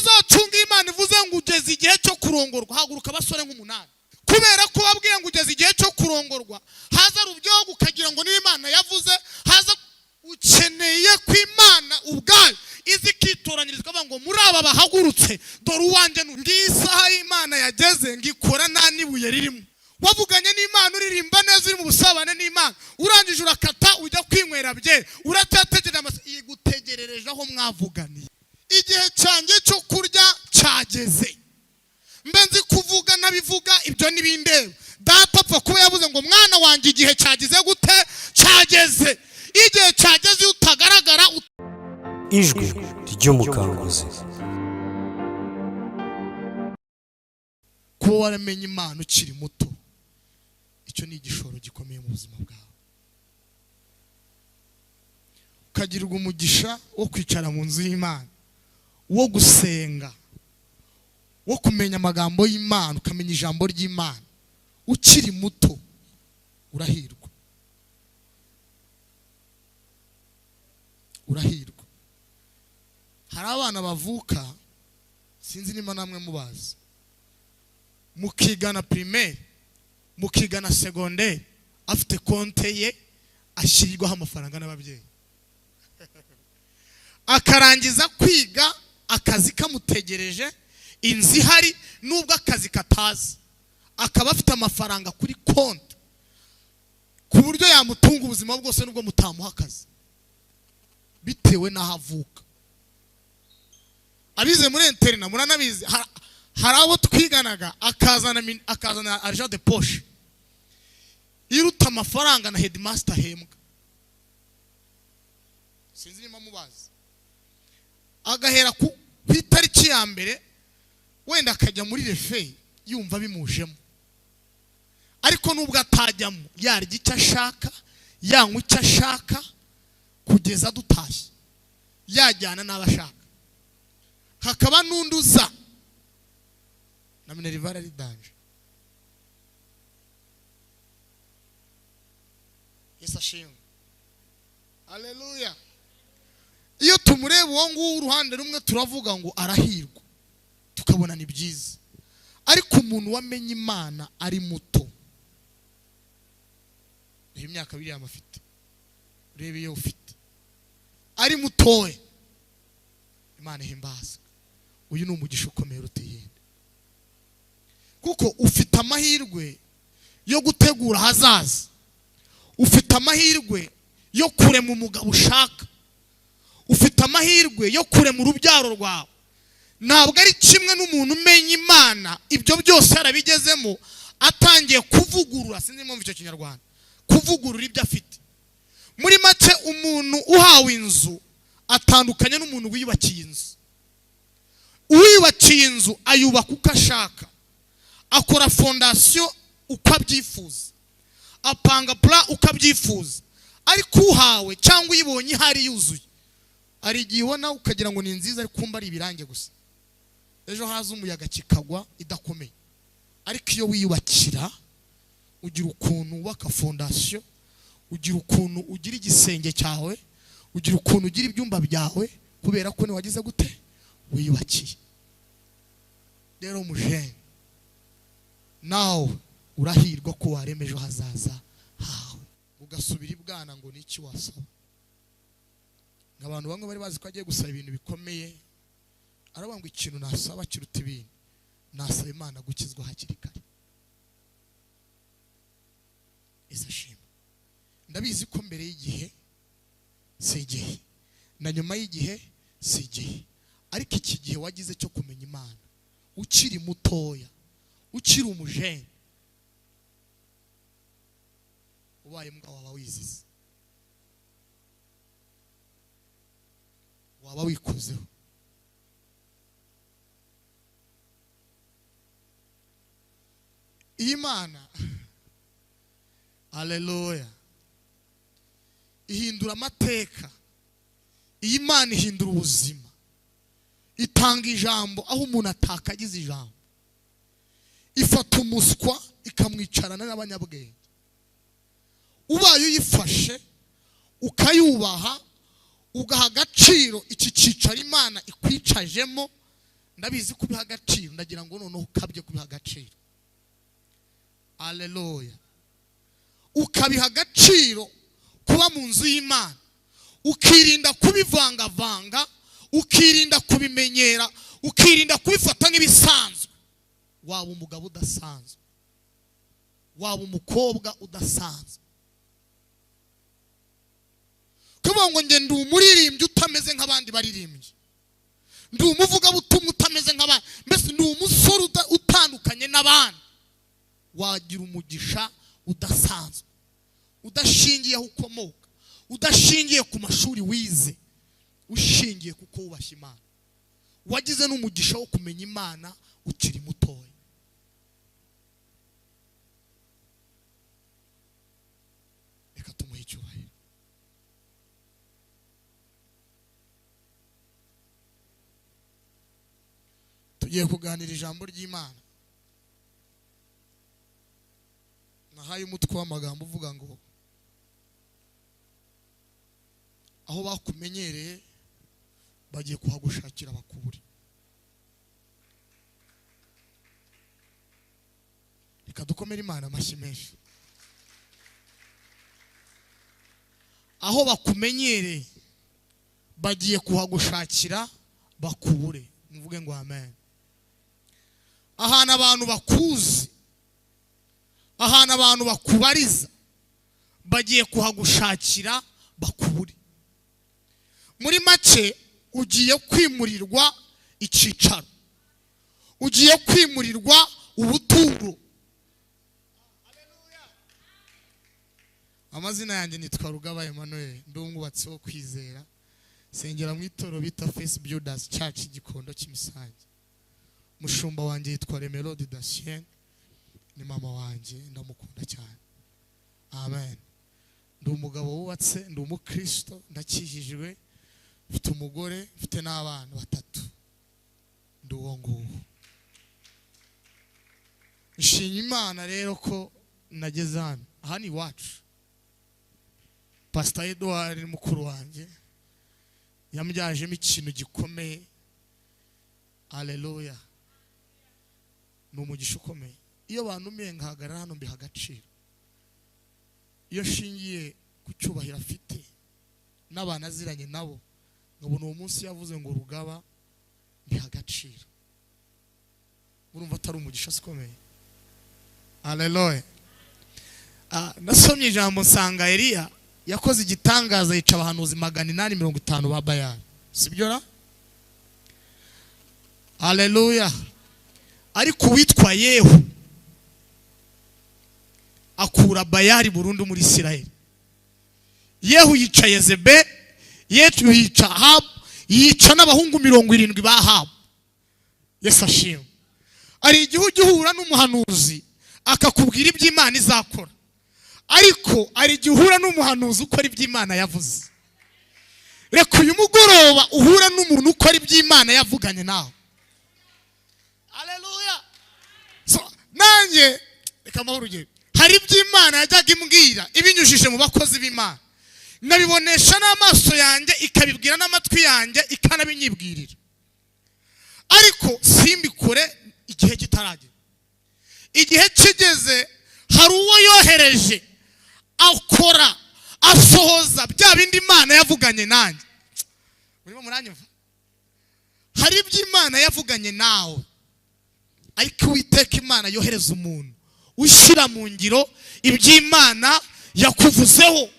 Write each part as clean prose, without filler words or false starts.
Uzacunga Imana ivuze ngo ugeze igihe cyo kurongorwa, haguruka abasore nk'umunani. Kubera ko babwiye ngo ugeze igihe cyo kurongorwa, haza rubyogo ukagira ngo niba Imana yavuze, haza ukeneye ko Imana ubwayo izi ikitoranyiriza ikavuga ngo muri aba bahagurutse dore uwanjye ngiyi isaha y'Imana yageze ngikora nta n'ibuye ririmo. Wavuganye n'Imana uririmba neza uri mu busabane n'Imana, urangije urakata ujya kwinywera bye, uracyategereje amaso igutegerereje aho mwavuganiye. Igihe cyanjye cyo kurya cyageze, mbe nzi kuvuga nabivuga ibyo nibindeba. Data apfa kuba yavuze ngo mwana wanjye igihe cyagize gute? Cyageze. Igihe cyageze iyo utagaragara. Ijwi ry'umukanguzi. Kuba waramenye Imana ukiri muto, icyo ni igishoro gikomeye mu buzima bwawe. Ukagirirwa umugisha wo kwicara mu nzu y'Imana, wo gusenga, wo kumenya amagambo y'Imana, ukamenya ijambo ry'Imana ukiri muto, urahirwa. Urahirwa. Hari abana bavuka, sinzi niba namwe mubazi, mukigana primaire, mukigana secondaire, afite konte ye ashyirirwaho amafaranga n'ababyeyi, akarangiza kwiga akazi kamutegereje, inzu ihari, nubwo akazi katazi, akaba afite amafaranga kuri konti ku buryo yamutunga ubuzima bwose nubwo mutamuha akazi, bitewe n'aho avuka. Abize muri interina muranabizi, hari abo twiganaga akazana argent de poche iruta amafaranga na headmaster ahembwa, sinzi niba mubazi. Agahera ku itariki ya mbere wenda akajya muri refe yumva bimujemo, ariko nubwo atajyamo yarya icyo ashaka, yanywa icyo ashaka kugeza dutashye, yajyana n'abo ashaka. Hakaba n'undi uza na minerivare ari danje. Yesu ashimwe, haleluya. Iyo tumureba uwo nguwo uruhande rumwe turavuga ngo arahirwa, tukabona ni byiza. Ariko umuntu wamenye Imana ari muto, reba imyaka biriya afite, reba iyo ufite, ari mutoya, Imana ihimbazwe. Uyu ni umugisha ukomeye uruta iyindi, kuko ufite amahirwe yo gutegura ahazaza, ufite amahirwe yo kurema umugabo ushaka, ufite amahirwe yo kurema urubyaro rwawe. Ntabwo ari kimwe n'umuntu umenya Imana ibyo byose yarabigezemo, atangiye kuvugurura, sinzi impamvu icyo kinyarwanda, kuvugurura ibyo afite. Muri make umuntu uhawe inzu atandukanye n'umuntu wiyubakiye inzu. Uwiyubakiye inzu ayubaka uko ashaka, akora fondasiyo uko abyifuza, apanga plan uko abyifuza. Ariko uhawe cyangwa uyibonye ihari yuzuye, hari igihe ubona ukagira ngo ni nziza ariko kumva ari ibirange gusa, ejo haza umuyaga kikagwa idakomeye. Ariko iyo wiyubakira ugira ukuntu wubaka fondasiyo, ugira ukuntu ugira igisenge cyawe, ugira ukuntu ugira ibyumba byawe, kubera ko wagize gute? Wiyubakiye. Rero mujene, nawe urahirwa ko warema ejo hazaza hawe. Ugasubira ibwana ngo niki wasaba? Abantu bamwe bari bazi ko agiye gusaba ibintu bikomeye, aravuga ngo ikintu nasaba kiruta ibintu, nasaba Imana gukizwa hakiri kare. Ese ashima. Ndabizi ko mbere y'igihe si igihe, na nyuma y'igihe si igihe, ariko iki gihe wagize cyo kumenya Imana ukiri mutoya, ukiri umujene, ubaye mbwa waba wizize, waba wikozeho. Iyi Mana, haleluya, ihindura amateka. Iyi Mana ihindura ubuzima, itanga ijambo aho umuntu atakagize ijambo, ifata umuswa ikamwicarana n'abanyabwenge. Ubaye uyifashe ukayubaha, ugaha agaciro iki cyicaro Imana ikwicajemo, Ndabizi kubiha agaciro, ndagira ngo noneho ukabye kubiha agaciro. Haleluya. Ukabiha agaciro kuba mu nzu y'Imana, ukirinda kubivangavanga, ukirinda kubimenyera, ukirinda kubifata nk'ibisanzwe. Waba umugabo udasanzwe, waba umukobwa udasanzwe. Kuvuga ngo nge ndi umuririmbyi utameze nk'abandi baririmbyi, ndi umuvugabutumwa utameze nk'abandi, mbese ndi umusore utandukanye n'abandi. Wagira umugisha udasanzwe, udashingiye aho ukomoka, udashingiye ku mashuri wize, ushingiye kuko wubashye Imana. Wagize n'umugisha wo kumenya Imana ukiri mutoya. Reka tumuhe icyubahiro. Tugiye kuganira ijambo ry'Imana. Nahaye umutwe w'amagambo uvuga ngo aho bakumenyereye bagiye kuhagushakira bakubure. Reka dukomere Imana amashyi menshi. Aho bakumenyereye bagiye kuhagushakira bakubure. Muvuge ngo amen. Ahantu abantu bakuzi, ahantu abantu bakubariza, bagiye kuhagushakira bakubure. Muri make ugiye kwimurirwa icyicaro, ugiye kwimurirwa ubuturo. Amazina yanjye nitwa Rugaba Emmanuel, ndi umwubatsi wo kwizera, sengera mu itorero bita Face Builders Church Gikondo Kimisange. Mushumba wanjye yitwa Remelody Dacien, ni mama wanjye, ndamukunda cyane. Amen. Ndi umugabo wubatse, ndi umukristo, ndakijijwe, mfite umugore, mfite n'abana batatu. Ndi uwo nguwo. Nshima Imana rero ko nageze hano. Aha ni iwacu. Pastor Edouard ni mukuru wanjye, yambyajemo ikintu gikomeye. Haleluya. Ni umugisha ukomeye. Iyo bantumiye nkahagarara hano mbiha agaciro. Iyo nshingiye ku cyubahiro afite n'abantu aziranye nabo, nkabona uwo munsi yavuze ngo Rugaba, mbiha agaciro. Urumva atari umugisha ukomeye? Haleluya. Nasomye ijambo nsanga Eliya yakoze igitangaza, yica abahanuzi 850 ba Bayali. Sibyo ra? Haleluya. Ariko uwitwa Yehu akura Bayali burundu muri Isirayeli. Yehu yica Yezebeli, Yehu yica Ahabu, yica n'abahungu 70 ba Ahabu. Yesu ashimwe. Ari igihe ujya uhura n'umuhanuzi akakubwira ibyo Imana izakora, ariko ari igihe uhura n'umuhanuzi ukora ibyo Imana yavuze. Reka uyu mugoroba uhure n'umuntu ukora ibyo Imana yavuganye nawe. Haleluya. So, nanjye reka mbahe urugero. Hari ibyo Imana yajyaga imbwira ibinyujije mu bakozi b'Imana, nabibonesha n'amaso yanjye, ikabibwira n'amatwi yanjye, ikanabinyibwirira, ariko simbikore igihe kitaragera. Igihe kigeze hari uwo yohereje akora, asohoza bya bindi Imana yavuganye nanjye. Murimo muranyumva? Hari ibyo Imana yavuganye nawe, ariko Uwiteka Imana yohereza umuntu ushyira mu ngiro iby'Imana yakuvuzeho.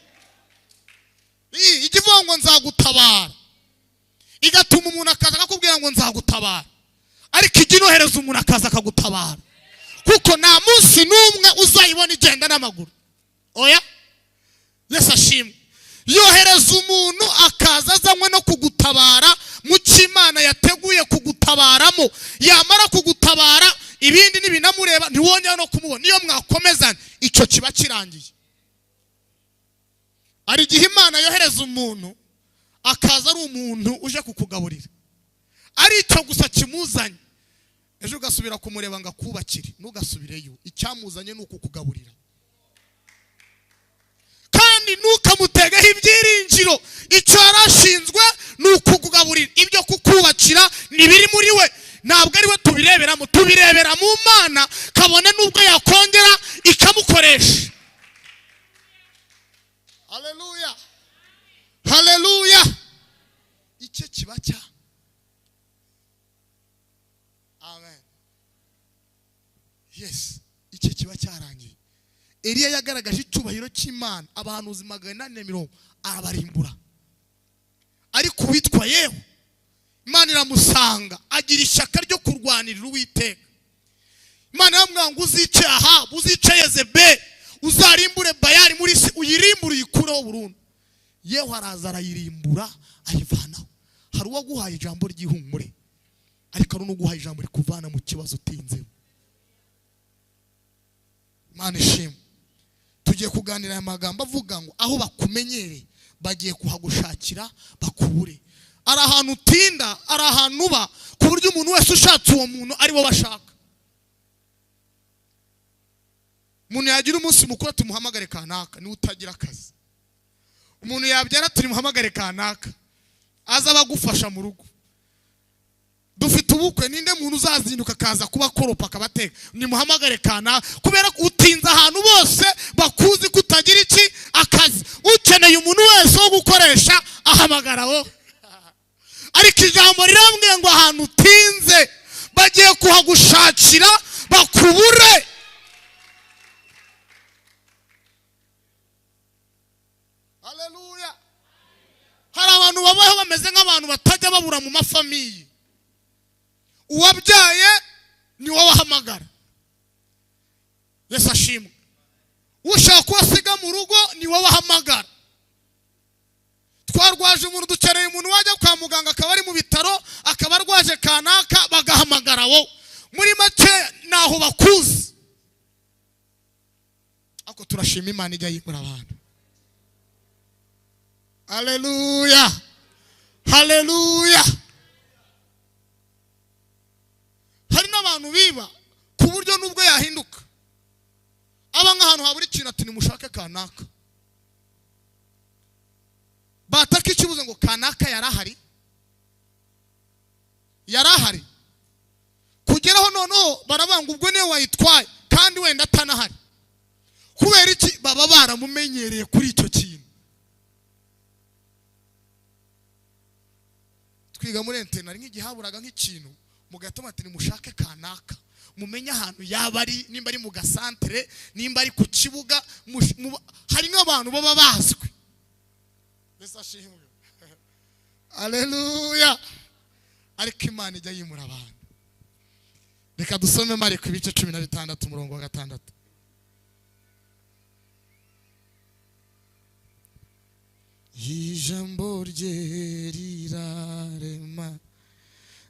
Ijya ivuga ngo nzagutabara, igatuma umuntu akaza akakubwira ngo nzagutabara, ariko ijya inohereza umuntu akaza akagutabara, kuko nta munsi n'umwe uzayibona igenda n'amaguru. Oya, Yesu ashimwe. Yohereza umuntu akaza azanywe no kugutabara mu cy'Imana yateguye kugutabaramo. Yamara kugutabara ibindi nibinamureba ntiwongera no kumubona. Niyo mwakomezana icyo kiba kirangiye. Ari igihe Imana yohereza umuntu akaza ari umuntu uje kukugaburira, ari icyo gusa kimuzanye, ejo ugasubira kumureba ngo akubakire, ntugasubireyo. Icyamuzanye ni ukukugaburira. Kandi ntukamutegeho ibyiringiro. Icyo yarashinzwe ni ukukugaburira, ibyo kukubakira ntibiri muri we. Ntabwo ari we tubireberamo, tubirebera mu Mana, kabone nubwo yakongera ikamukoresha. Haleluya, haleluya. Icyo kiba cya amen. Yes, icyo kiba cyarangiye. Eliya yagaragaje icyubahiro cy'Imana, abahanuzi 440 arabarimbura. Ariko uwitwa Yehu, Imana iramusanga, agira ishyaka ryo kurwanirira Uwiteka. Imana iramubwira ngo uzice Ahabu, uzice Yezebeli, uzarimbure Bayali muri isi, uyirimbure uyikureho burundu. Yehu araza arayirimbura, ayivanaho. Hari uwaguhaye ijambo ry'ihumure, ariko hari n'uguhaye ijambo rikuvana mu kibazo utinzemo. Imana ishimwe. Tugiye kuganira aya magambo avuga ngo aho bakumenyereye bagiye kuhagushakira bakubure. Ari ahantu utinda, ari ahantu uba, ku buryo umuntu wese ushatse uwo muntu ari wo bashaka. Umuntu yagira umunsi mukuru tumuhamagare kanaka, niwe utagira akazi. Umuntu yabyara tumuhamagare kanaka, aza abagufasha mu rugo. Dufite ubukwe, ninde muntu uzazinduka akaza kuba koropa akabateka? Nimuhamagare kanaka, kubera ko utinze ahantu bose bakuzi kutagira iki akazi. Ukeneye umuntu wese wo gukoresha ahamagara wo. Ariko ijambo rirambwira ngo ahantu utinze bagiye kuhagushakira bakubure. Haleluya. Hari abantu babaho bameze nk'abantu batajya babura mu mafamiye. Uwabyaye ni wowe ahamagara. Yesu ashimwe. Ushaka kuwasiga mu rugo ni wowe ahamagara. Twarwaje umuntu, dukeneye umuntu wajya kwa muganga akaba ari mu bitaro, akaba arwaje kanaka, bagahamagara wowe. Muri make naho bakuzi. Ako turashima Imana ijya yimura abantu. Haleluya, haleluya. Hari n'abantu biba ku buryo nubwo yahinduka aba nk'ahantu habura ikintu ati nimushake kanaka, bataka ikibuze ngo kanaka yarahari, yarahari. Kugeraho noneho barabanga ubwo niwe wayitwaye kandi wenda atanahari. Kubera iki? Baba baramumenyereye kuri icyo kintu. Twiga muri internat nk'igihaburaga nk'ikintu, mugatuma ati nimushake kanaka, mumenye ahantu yaba ari, nimba ari mu gasantere, nimba ari ku kibuga, hari nk'abantu baba bazwi. Yesu ashimwe. Haleluya. Ariko Imana ijya yimura abantu. Reka dusome Mariko ibice 16 umurongo wa 6. Ijambo rye rirarema,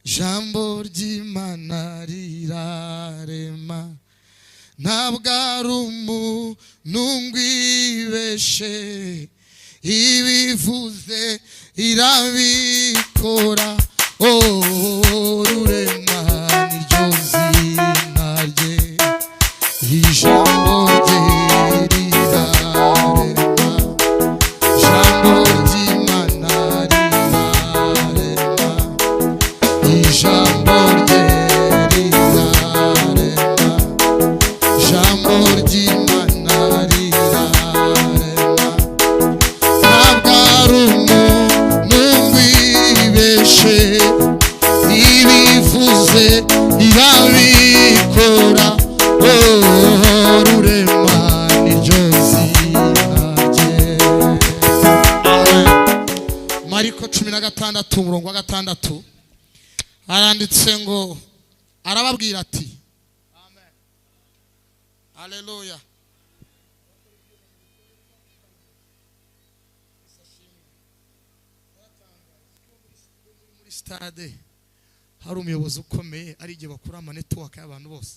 jambo ry'Imana rirarema, ntabwo ari umuntu ngwibeshe, ibivuze irabikora. Oh, Rurema niryo zina rye, ijambo rye rirarema, jambo ry'Imana rirarema, ijambo rye rirarema, jambo ry'Imana rirarema, ntabwo ari umuntu ngwibeshe, ibivuze irabikora. Oh, Rurema niryo zina rye. Mariko 16 umurongo wa 6 aranditse ngo arababwira ati amen. Haleluya. Muri stade hari umuyobozi ukomeye, ari igihe bakura ama network y'abantu bose.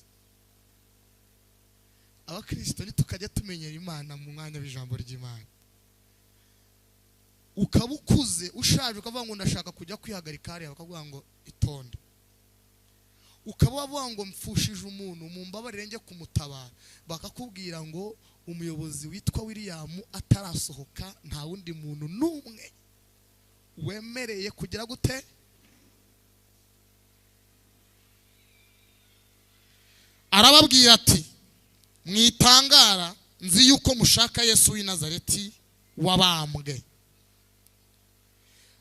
Abakristo nitukajya tumenyera Imana mu mwanya w'ijambo ry'Imana. Ukaba ukuze ushaje ukavuga ngo ndashaka kujya kwihagarika hariya, bakavuga ngo itonde. Ukaba wavuga ngo mfushije umuntu mumbabarire njye kumutabara, bakakubwira ngo umuyobozi witwa William atarasohoka nta wundi muntu n'umwe wemereye kugira gute. Arababwira ati: "Mwitangara, nzi yuko mushaka Yesu w'i Nazareti wabambwe.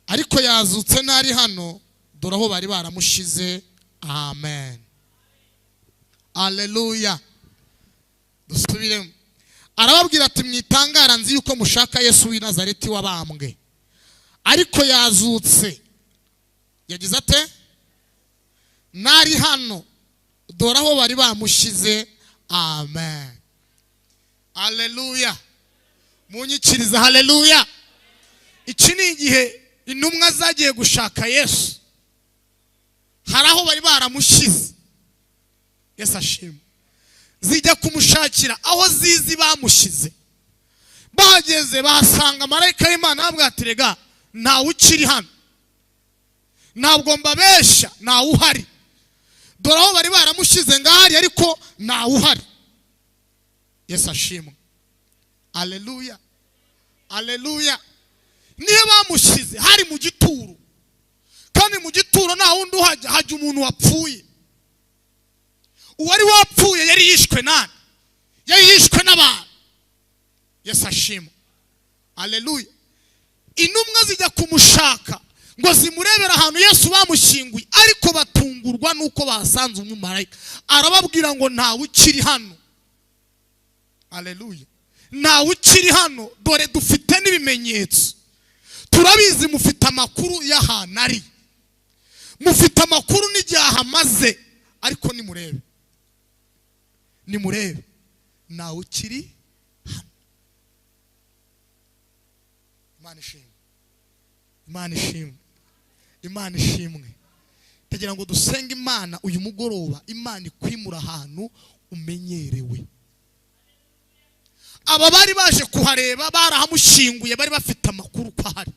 Ariko yazutse, ntari hano, dore aho bari baramushize." Amen, aleluya. Dusubiremo. Arababwira ati: "Mwitangara, nzi yuko mushaka Yesu w'i Nazareti wabambwe. Ariko yazutse." Yagize ate? "Ntari hano, dore aho bari bamushyize." Amen, aleluya. Munyikiriza haleluya. Iki ni igihe intumwa zagiye gushaka Yesu, hari aho bari baramushyize. Yesu ashimwe. Zijya kumushakira aho zizi bamushyize. Bahageze bahasanga marayika w'Imana, arababwira ati: "Rega ntawe ukiri hano, ntabwo mbabeshya, ntawe uhari. Dore aho bari baramushyize ngahari, ariko ntawe uhari." Yesu ashimwe, aleluya, aleluya. Niyo bamushyize hari mu gituro, kandi mu gituro nta wundi uhajya, hajya umuntu wapfuye. Uwari wapfuye yari yishwe nani? Yari yishwe n'abantu. Yesu ashimwe, aleluya. Intumwa zijya kumushaka ngo zimurebere ahantu Yesu bamushyinguye, ariko batungurwa n'uko bahasanze umumarayika, arababwira ngo: "Ntawe ukiri hano." Aleluya. "Ntawe ukiri hano, dore dufite n'ibimenyetso. Turabizi, mufite amakuru y'ahantu ari, mufite amakuru n'igihe ahamaze, ariko nimurebe, nimurebe, ntawe ukiri hano." Imana ishimwe, Imana ishimwe, Imana ishimwe. Ndagira ngo dusenge Imana uyu mugoroba, Imana ikwimura ahantu umenyerewe. Aba bari baje kuhareba, barahamushyinguye, bari bafite amakuru ko ahari,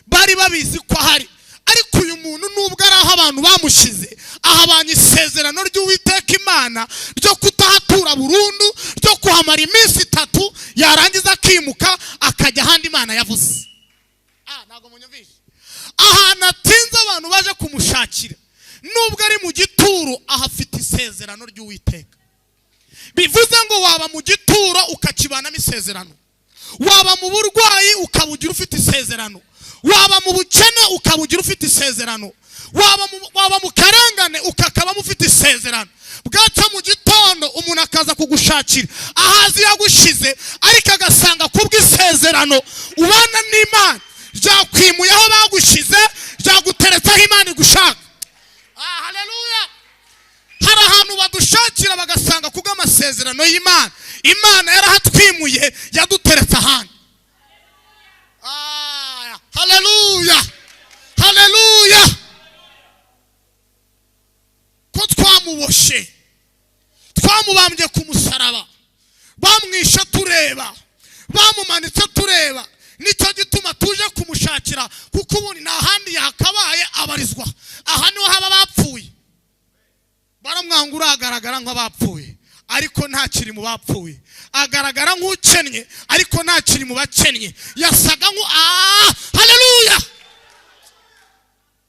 bari babizi ko ahari. Ariko uyu muntu, nubwo ari aho abantu bamushyize, ahabanye isezerano ry'Uwiteka Imana ryo kutahatura burundu, ryo kuhamara iminsi 3, yarangiza akimuka akajya ahandi Imana yavuze. Ntabwo munyumvishe. Ahantu atinze abantu baje kumushakira, nubwo ari mu gituro, ahafite isezerano ry'Uwiteka. Bivuze ngo waba mu gituro ukakibanamo isezerano, waba mu burwayi ukabugira ufite isezerano, waba mu bukene ukabugira ufite isezerano, waba mu karengane ukakabamo ufite isezerano. Bwacya mu gitondo umuntu akaza kugushakira ahazi yagushize, ariko agasanga kubw'isezerano ubana n'Imana ryakwimuye aho bagushize, ryaguteretse aho Imana igushaka. Haleluya. Hari ahantu badushakira bagasanga kubw'amasezerano y'Imana, Imana yarahatwimuye, yaduteretse ahandi. Haleluya, haleluya. Ko twamuboshe, twamubambye ku musaraba, bamwishe tureba, bamumanitse tureba, nicyo gituma tuje kumushakira, kuko ubundi nta handi yakabaye abarizwa, aha niho haba bapfuye. Baramwanga, uragaragara nk'abapfuye ariko ntakiri mu bapfuye, agaragara nk'ukennye ariko ntakiri mu bakennye, yasaga nk'u haleluya.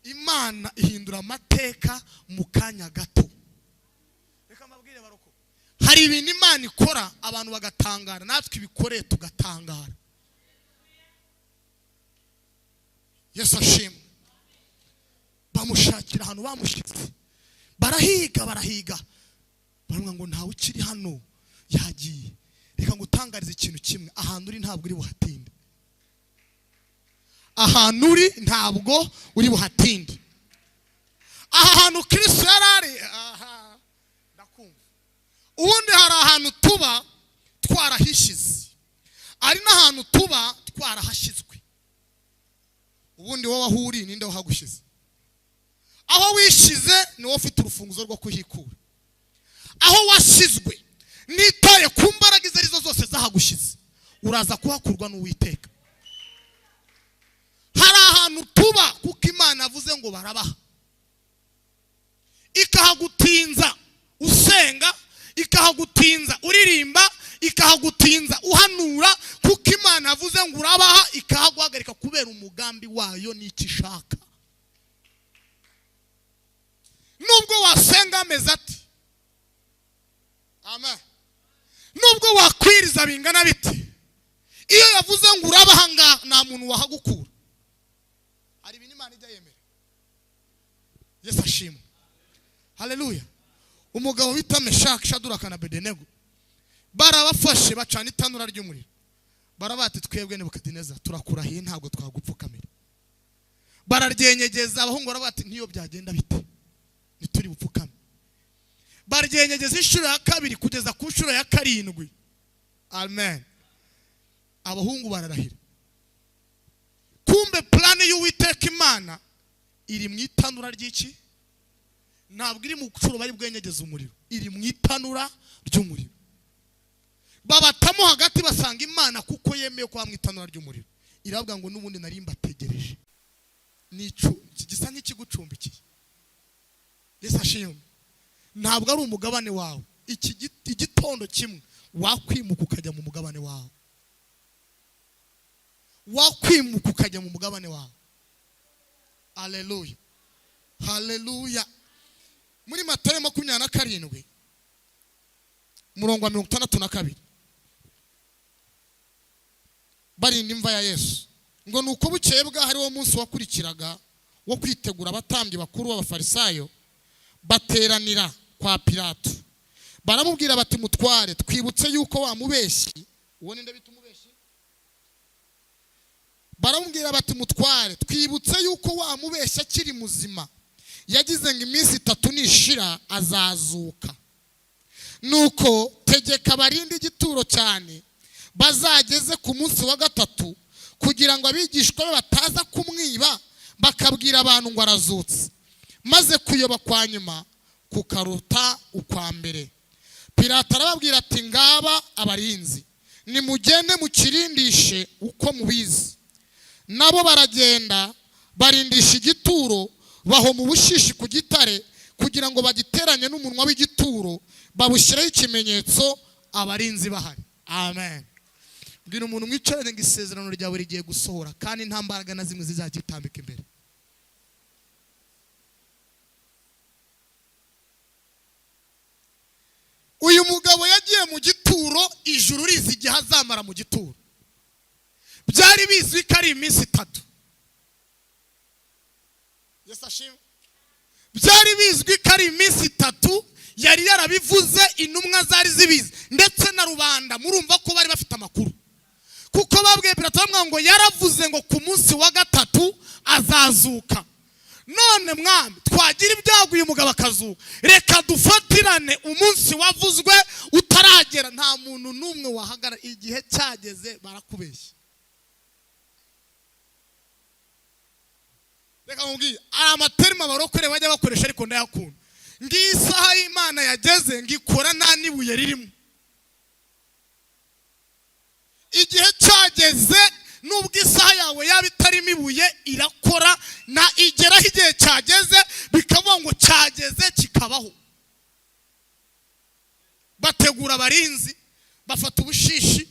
Imana ihindura amateka mu kanya gato. Reka mbabwire baroko, hari ibintu Imana ikora abantu bagatangara, natwe ibikoreye tugatangara. Yesu ashimwe. Bamushakira ahantu bamushyize, barahiga, barahiga, baravuga ngo ntawe ukiri hano, yagiye. Reka ngutangarize ikintu kimwe, ahantu uri ntabwo uri buhatinde. Ahantu uri ntabwo uri buhatinde. Aha hantu Kristo yari ari, aha ndakumva. Ubundi hari ahantu tuba twarahishize, ari n'ahantu tuba twarahashyizwe. Ubundi wowe aho uri ninde wahagushize? Aho wishize ni wowe ufite urufunguzo rwo kuhikura. Aho washyizwe nitaye ku mbaraga izo arizo zose zahagushize, uraza kuhakurwa n'Uwiteka. Hari ahantu tuba kuko Imana avuze ngo barabaha, ikahagutinza usenga, ikahagutinza uririmba, ikahagutinza uhanura, kuko Imana avuze ngo urabaha, ikahaguhagarika kubera umugambi wayo n'icyo ishaka. Nubwo wasenga ameze ati, Wagerageza bingana bite, iyo yavuze ngo uraba ahangaha nta muntu wahagukura. Hari ibintu Imana ijya yemera. Yesu ashimwe, haleluya. Umugabo bita Meshaki, Shaduraka na Abedenego barabafashe bacana itanura ry'umuriro, barabati twebwe Nebukadineza turakurahiye ntabwo twagupfukamira. Bararyenyegeza, abahungu barabati ntiyo byagenda bite ntituri bupfukame. Baryenyegeza inshuro ya kabiri kugeza ku nshuro ya 7. Amen. Abahungu bararahira. Kumbe plani y'Uwiteka Imana iri mu itanura ry'iki? Ntabwo iri mu nshuro bari bwenyegeza umuriro, iri mu itanura ry'umuriro. Babatamo hagati basanga Imana kuko yemeye kwa mu itanura ry'umuriro. Iravuga ngo n'ubundi nari mbategereje. Nico gisa nk'ikigucumbikiye. Yesu ashimwe. Ntabwo ari umugabane wawe. Iki igitondo kimwe wakwimuka ukajya mu mugabane wawe. Wakwimuka ukajya mu mugabane wawe. Haleluya, haleluya. Muri Matayo 27 murongo wa 62 barinda imva ya Yesu ngo nuko bukeye bwa hariwo munsi wakurikiraga wo kwitegura, abatambyi bakuru b'abafarisayo bateranira kwa Pilato, baramubwira bati mutware, twibutse yuko wa mubeshyi, uwo ninde bita umubeshyi? Baramubwira bati mutware, twibutse yuko wa mubeshyi akiri muzima yagize ngo iminsi 3 nishira azazuka. Nuko tegeka abarinde igituro cyane bazageze ku munsi wa 3, kugira ngo abigishwa be bataza kumwiba bakabwira abantu ngo arazutse, maze kuyoba kwa nyuma kukaruta ukwa mbere. Pilato arababwira ati ngaba abarinzi, nimugende mukirindishe uko mubizi. Nabo baragenda barindisha igituro, bahoma ubushishi ku gitare kugira ngo bagiteranye n'umunwa w'igituro, babushyiraho ikimenyetso abarinzi bahari. Amen. Mbwira umuntu mwicaranye ngo isezerano ryawe rigiye gusohora, kandi nta mbaraga na zimwe zizagitambika imbere. Uyu mugabo yagiye mu gituro, ijuru rizi igihe azamara mu gituro. Byari bizwi ko ari iminsi 3. Yesu ashimwe. Byari bizwi ko ari iminsi 3, yari yarabivuze, intumwa zari zibizi ndetse na rubanda. Murumva ko bari bafite amakuru, kuko babwiye Pilato bamwe ngo yaravuze ngo ku munsi wa 3 azazuka. None mwami twagira ibyago uyu mugabo akazuka, reka dufatirane umunsi wavuzwe utaragera. Nta muntu n'umwe wahagara, igihe cyageze barakubeshya. Reka nkubwire, aya materima abarokore bajya bakoresha ariko ndayakunda. Ngiyi isaha y'Imana yageze ngikora nta n'ibuye ririmo. Igihe cyageze, nubwo isaha yawe yaba itarimo ibuye irakora, na igeraho igihe cyageze bikavuga ngo cyageze kikabaho. Bategura abarinzi, bafata ubushishi,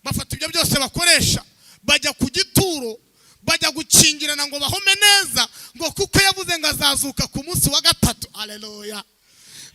bafata ibyo byose bakoresha, bajya ku gituro, bajya gukingirana ngo bahome neza, ngo kuko yavuze ngo azazuka ku munsi wa 3. Haleluya.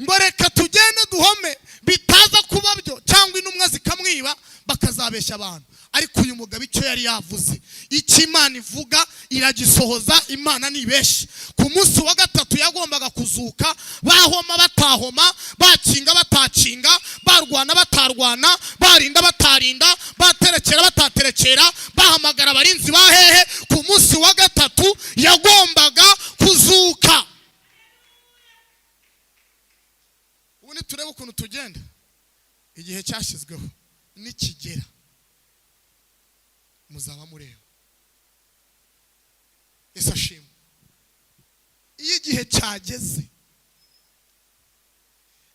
Ngo reka tugende duhome bitaza kuba byo, cyangwa intumwa zikamwiba bakazabeshya abantu. Ariko uyu mugabo icyo yari yavuze, icyo Imana ivuga iragisohoza, Imana nibeshye. Ku munsi wa 3 yagombaga kuzuka, bahoma batahoma, bakinga batakinga, barwana batarwana, barinda batarinda, baterekera bataterekera, bahamagara abarinzi ba hehe, ku munsi wa 3 yagombaga kuzuka. Ubu niturebe ukuntu tugenda, igihe cyashyizweho nikigera muzaba mureba. Yesu ashimwe. Iyo igihe cyageze,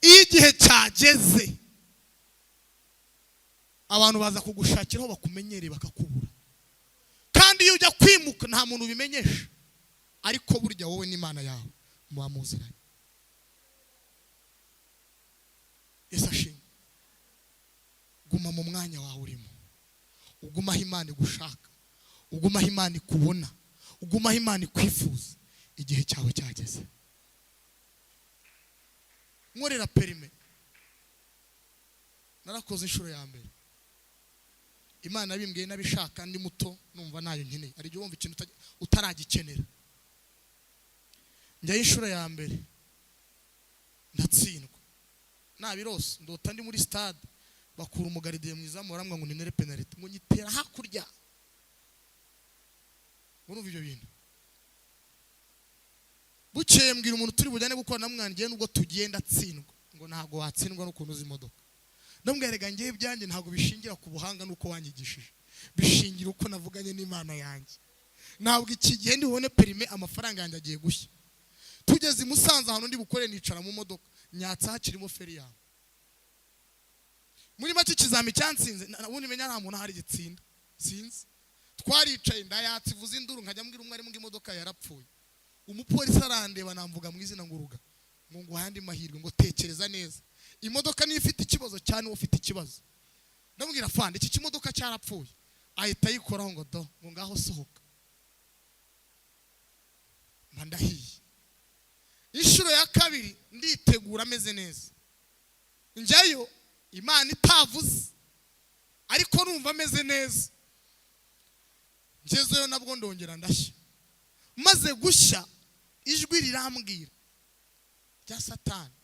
iyo igihe cyageze, abantu baza kugushakiraho bakumenyereye bakakubura. Kandi iyo ujya kwimuka nta muntu ubimenyesha, ariko burya wowe n'Imana yawe muba muziranye. Yesu ashimwe. Guma mu mwanya wawe urimo, uguma aho Imana igushaka, uguma aho Imana ikubona, uguma aho Imana ikwifuza. Igihe cyawe cyageze. Nkorera perime narakoze inshuro ya mbere, Imana yabimbwiye n'abishaka, ndi muto, numva nayo nkeneye. Hari igihe wumva ikintu utaragikenera. Njyayo inshuro ya mbere ndatsindwa, nabirose ndota ndi muri stade, bakura umugardien mu izamu, barambwira ngo ninere penalty, ngo nyitera hakurya. Urumva ibyo bintu? Bukeye mbwira umuntu turi bujyane gukora, namwangiye nubwo tugiye ndatsindwa. Ngo ntabwo watsindwa n'ukuntu uzi imodoka. Ndamubwira: rega ngewe ibyanjye ntabwo bishingira ku buhanga n'uko wanyigishije, bishingira uko navuganye n'Imana yanjye. Ntabwo iki gihe ndibone permis, amafaranga yanjye agiye gushya. Tugeze i Musanze ahantu ndi bukore, nicara mu modoka, nyatsa hakirimo feri yawe. Muri make ikizami cyansinze, ubundi menya nta muntu ahari gitsinda, sinzi. Twaricaye, ndayatsa, ivuza induru, nkajya mbwira umwarimu ngo imodoka yarapfuye. Umupolisi arandeba, namvuga mu izina ngo uruga, ngo nguhaye andi mahirwe, ngo tekereza neza, imodoka niyo ifite ikibazo cyane, uwo ufite ikibazo. Ndamubwira: fande, iki kimodoka cyarapfuye. Ahita ayikoraho ngo do, ngo ngaho sohoka. Mba ndahiye. Inshuro ya kabiri nditegura ameze neza, njyayo Imana itavuze ariko numva ameze neza. Ngezeyo nabwo ndongera ndashya. Maze gushya, ijwi rirambwira rya Satani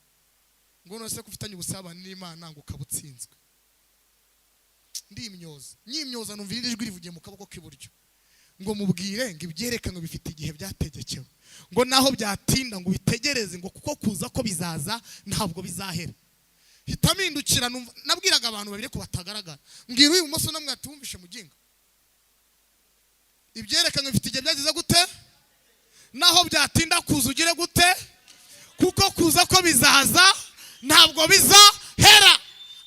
ngo none se ko ufitanye ubusabane n'Imana, ngo ukaba utsinzwe? Ndimyoza, nyimyoza, numva irindi jwi rivugiye mu kaboko k'iburyo ngo mubwire ngo ibyerekanwe bifite igihe byategekewe, ngo naho byatinda ngo ubitegereze, ngo kuko kuza ko bizaza ntabwo bizahera. Hita mpindukira, numva nabwiraga abantu babiri ko batagaragara. Mbwira uyu ibumoso, namwe ati: wumvishe muginga, ibyerekanwe bifite igihe byagize gute? Naho byatinda kuza ugire gute? Kuko kuza ko bizaza ntabwo bizahera.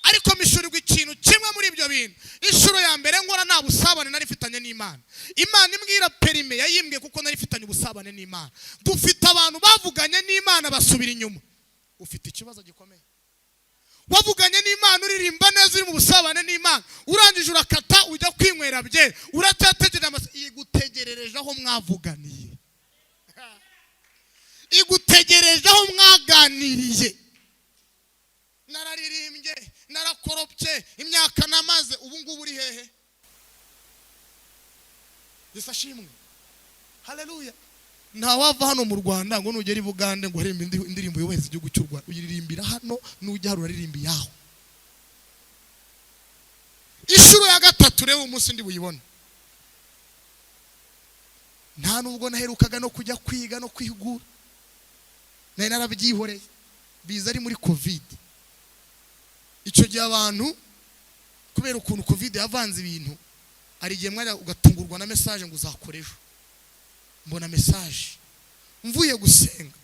Ariko mishurirwa ikintu kimwe muri ibyo bintu. Inshuro ya mbere nkora nta busabane nari mfitanye n'Imana. Imana imbwira permis yayimbwiye kuko nari mfitanye ubusabane n'Imana. Dufite abantu bavuganye n'Imana basubira inyuma. Ufite ikibazo gikomeye. Wavuganye n'Imana uririmba neza, uri mu busabane n'Imana, urangije urakata ujya kwinywera byeri, uracyategereje igutegerereje aho mwavuganiye, igutegereje aho mwaganiriye. Nararirimbye, narakoropye, imyaka namaze, ubu ngubu uri hehe? Yesu ashimwe, haleluya! Ntawava hano mu Rwanda ngo nugera i Bugande ngo uririmbe indirimbo yubahiriza igihugu cy'u Rwanda. Uyiririmbira hano, nujya hano uraririmba iyaho. Inshuro ya gatatu rero, umunsi ndi buyibone, nta nubwo naherukaga no kujya kwiga no kwihugura, nari narabyihoreye. Biza ari muri Covid. Icyo gihe abantu, kubera ukuntu Covid yavanze ibintu, hari igihe mwajya ugatungurwa na message ngo uzakora ejo. Mbona message mvuye gusenga,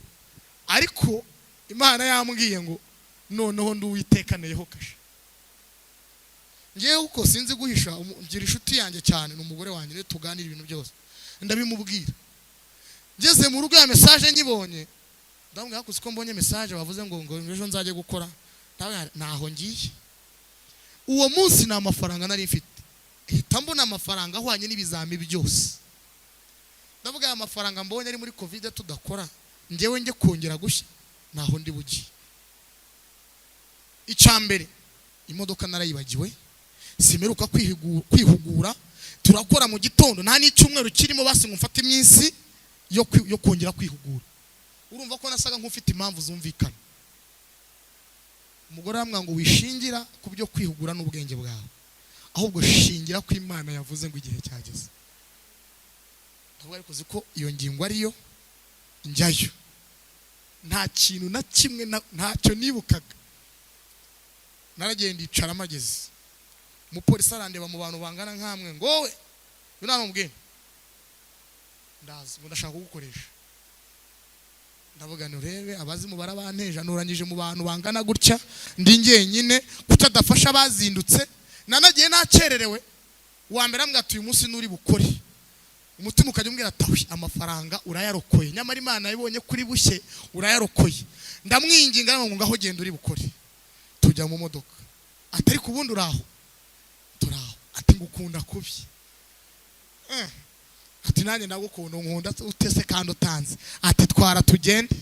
ariko Imana yambwiye ngo noneho ndi uwitekaneyeho kashe. Ngewe uko sinzi guhisha, ngira inshuti yanjye cyane, ni umugore wanjye, niyo tuganira ibintu byose, ndabimubwira. Ngeze mu rugo ya message nyibonye, ndamubwira: hakuze ko mbonye message bavuze ngo ejo nzajye gukora. Ndabwira, ntaho ngiye uwo munsi, nta mafaranga nari mfite. Hita mbona amafaranga ahwanye n'ibizami byose. Ndavuga: aya mafaranga mbonye ari muri Covid tudakora, ngewe njye kongera gushya? Ntaho ndi bugiye. Icya mbere, imodoka narayibagiwe, simeruka kwihugura, turakora mu gitondo, nta n'icyumweru kirimo basi ngo mfate iminsi yo kongera kwihugura. Urumva ko nasaga nk'ufite impamvu zumvikana. Umugore aramubwira ngo wishingira ku byo kwihugura n'ubwenge bwawe, ahubwo shingira ko Imana yavuze ngo igihe cyageze. Ndavuga: ariko uzi ko iyo ngingo ariyo? Njyayo nta kintu na kimwe, ntacyo nibukaga. Naragenda, ndicara, mageze umupolisi arandeba mu bantu bangana nkamwe ngo: wowe uyu nta, ndazi ngo ndashaka kugukoresha. Ndavuga nti: urebe abazimu barabanteja, nurangije mu bantu bangana gutya ndi njyenyine, kuki adafasha abazindutse? Nanagiye nakererewe. Uwa mbere ambwira ati: uyu munsi nuri bukore. Umutima ukajya umbwira ati: "Awi, amafaranga urayarokoye, nyamara Imana yabonye kuri bushye, urayarokoye." Ndamwinginga, ngo ngaho genda uri bukore. Tujya mu modoka, ati: ariko ubundi uraho? Turaho. Ati: ngukunda kubi. Ati: nanjye ndagukunda. Nkunda utese kandi utanze? Ati: twara tugende.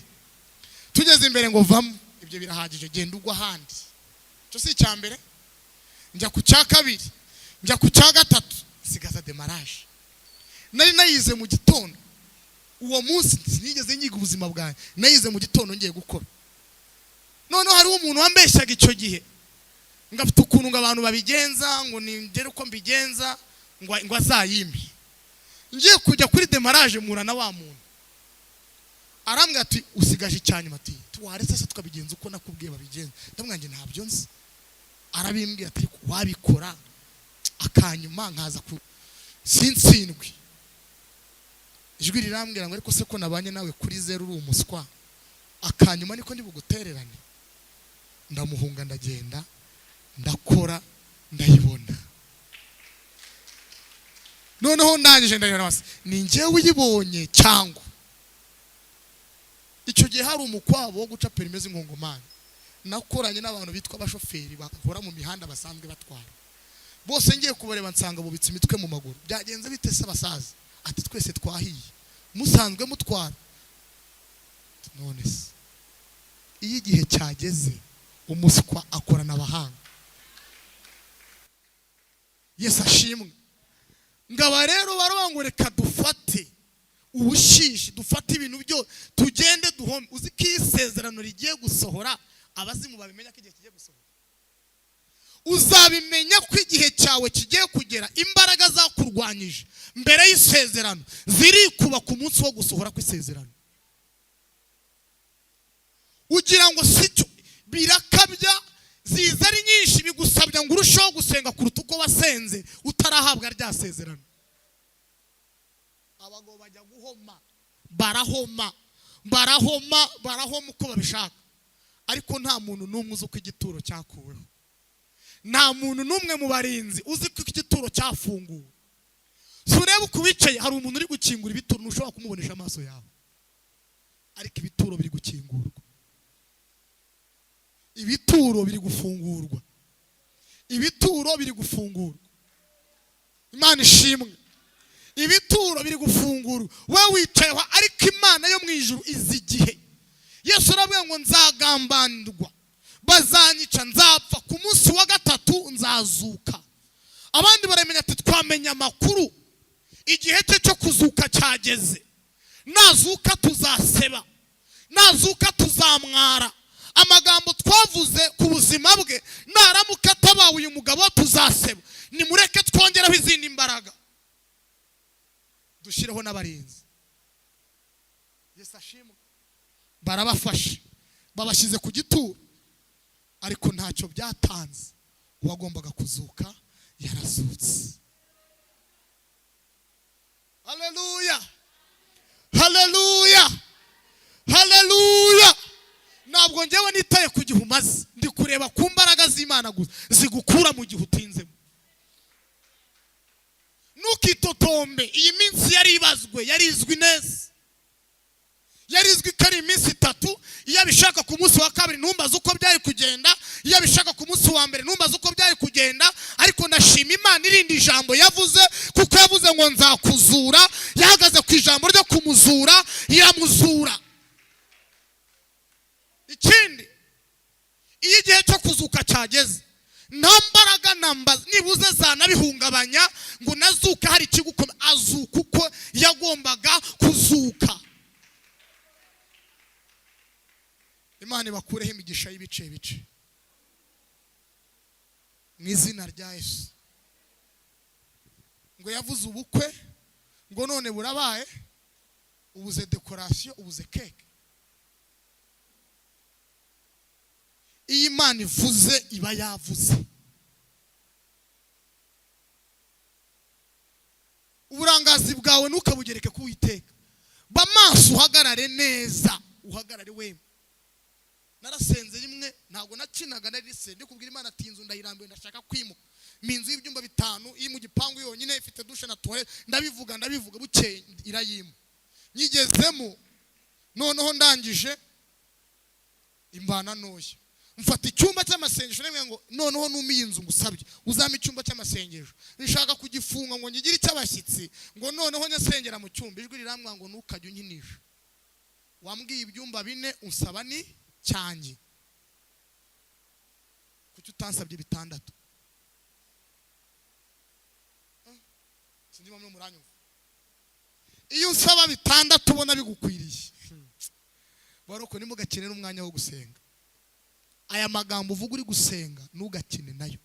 Tugeze imbere ngo: vamo, ibyo birahagije, genda ugwa ahandi. Icyo si icya mbere. Njya ku cya kabiri. Njya ku cya gatatu, nsigaza démarrage. Nari nayize mu gitondo uwo munsi, sinigeze nyiga ubuzima bwanjye. Nayize mu gitondo ngiye gukora. Noneho hariho umuntu wambeshyaga icyo gihe ngo afite ukuntu ngo abantu babigenza, ngo ningere uko mbigenza ngo azayimpe. Ngiye kujya kuri démarrage, mpura na wa muntu, arambwira ati: "Usigaje icyanyuma." Ati: "Waretse se tukabigenza uko nakubwiye babigenza?" Ndamubwira ngo ntabyo nzi. Arabimbwira ati: "Ariko wabikora akanyuma nkaza ku sintsindwi." Ijwi rirambwira ngo: "Ariko se ko nabanye nawe kuri zeru, uri umuswa, akanyuma niko ndi bugutererane?" Ndamuhunga, ndagenda, ndakora, ndayibona. Noneho ndangije ndareba, basi ni njyewe uyibonye cyangwa icyo gihe hari umukwabo wo guca permis z'ingongomani. Nakoranye n'abantu bitwa abashoferi bakora mu mihanda basanzwe batwara bose. Ngiye kubareba nsanga bubitse imitwe mu maguru. "Byagenze bite se, abasaza?" Ati: "Twese twahiye, musanzwe mutwara." None se iyo igihe cyageze, umuswa akorana abahanga. Yesu ashimwe. Ngaba rero baravuga ngo: "Reka dufate ubushishi, dufate ibintu byose, tugende duhome." Uzi ko iyo isezerano rigiye gusohora, abazimu babimenya ko igihe kigiye gusohora. Uzabimenya ko igihe cyawe kigiye kugera, imbaraga zakurwanyije mbere y'isezerano zirikuba ku munsi wo gusohora kw'isezerano. Ugira ngo si cyo, birakabya, ziza ari nyinshi, bigusabya ngo urusheho gusenga kuruta uko wasenze utarahabwa rya sezerano. Abagabo bajya guhoma, barahoma, barahoma, barahoma uko babishaka, ariko nta muntu n'umwe uzi uko igituro cyakuweho. Nta muntu n'umwe mu barinzi uzi ko igituro cyafunguwe. Si ureba uko wicaye, hari umuntu uri gukingura ibituro. Ntushobora kumubonesha amaso yawe, ariko ibituro biri gukingurwa, ibituro biri gufungurwa, ibituro biri gufungurwa. Imana ishimwe. Ibituro biri gufungurwa, we wicayeho, ariko Imana yo mu ijuru izi igihe. Yesu aravuga ngo: "Nzagambanirwa, bazanyica, nzapfa, ku munsi wa gatatu nzazuka." Abandi baramenya ati: "Twamenya amakuru, igihe cye cyo kuzuka cyageze. Nazuka tuzaseba, nazuka tuzamwara. Amagambo twavuze ku buzima bwe, naramuka atabawe uyu mugabo tuzaseba. Nimureke twongeraho izindi mbaraga, dushyireho n'abarinzi." Yesu ashimwe. Barabafashe, babashyize ku gituro, ariko ntacyo byatanze. Uwagombaga kuzuka yarazutse. Haleluya, haleluya, haleluya! Ntabwo ngewe nitaye ku gihe umaze, ndi kureba ku mbaraga z'Imana gusa zigukura mu gihe utinzemo. Ntukitotombe. Iyi minsi yari ibazwe, yari izwi neza, yari izwi ko ari iminsi 3. Iyo abishaka ku munsi wa kabiri, ntumbaze uko byari kugenda. Iyo abishaka ku munsi wa mbere, ntumbaze uko byari kugenda. Ariko ndashima Imana irindi ijambo yavuze, kuko yavuze ngo: "Nzakuzura." Yahagaze ku ijambo ryo kumuzura, iramuzura. Ikindi, iyo igihe cyo kuzuka cyageze, nta mbaraga namba nibuze zanabihungabanya ngo nazuka hari ikigukoma. Azuka uko yagombaga kuzuka. Imana ibakureho imigisha y'ibice bice mu izina rya Yesu. Ngo yavuze ubukwe, ngo none burabaye, ubuze décoration, ubuze cake. Iyo Imana ivuze, iba yavuze. Uburangazi bwawe ntukabugereke ku Uwiteka. Ba maso, uhagarare neza, uhagarare wemye. Narasenze rimwe, ntabwo nakinaga, nari ndi kubwira Imana ati: "Inzu ndayirambiwe, ndashaka kwimuka." Ni inzu y'ibyumba 5 iri mu gipangu yonyine, ifite douche na toilette. Ndabivuga, ndabivuga, bukeye irayima. Nyigezemo noneho, ndangije imbana ntoya, mfata icyumba cy'amasengesho. Nemwe ngo: "Noneho numa iyi nzu, ngusabye uzampe icyumba cy'amasengesho, nshaka kugifunga ngo ngigire icy'abashyitsi, ngo noneho nyasengera mu cyumba." Ijwi rirambwira ngo: "Ntukajye unkinisha. Wambwiye ibyumba 4, unsaba ni cyanjye. Kuki utansabye 6?" Sinzi bamwe muranyumva. Iyo usaba 6 ubona bigukwiriye, baroko nimugakine n'umwanya wo gusenga. Aya magambo uvuga uri gusenga ntugakine nayo,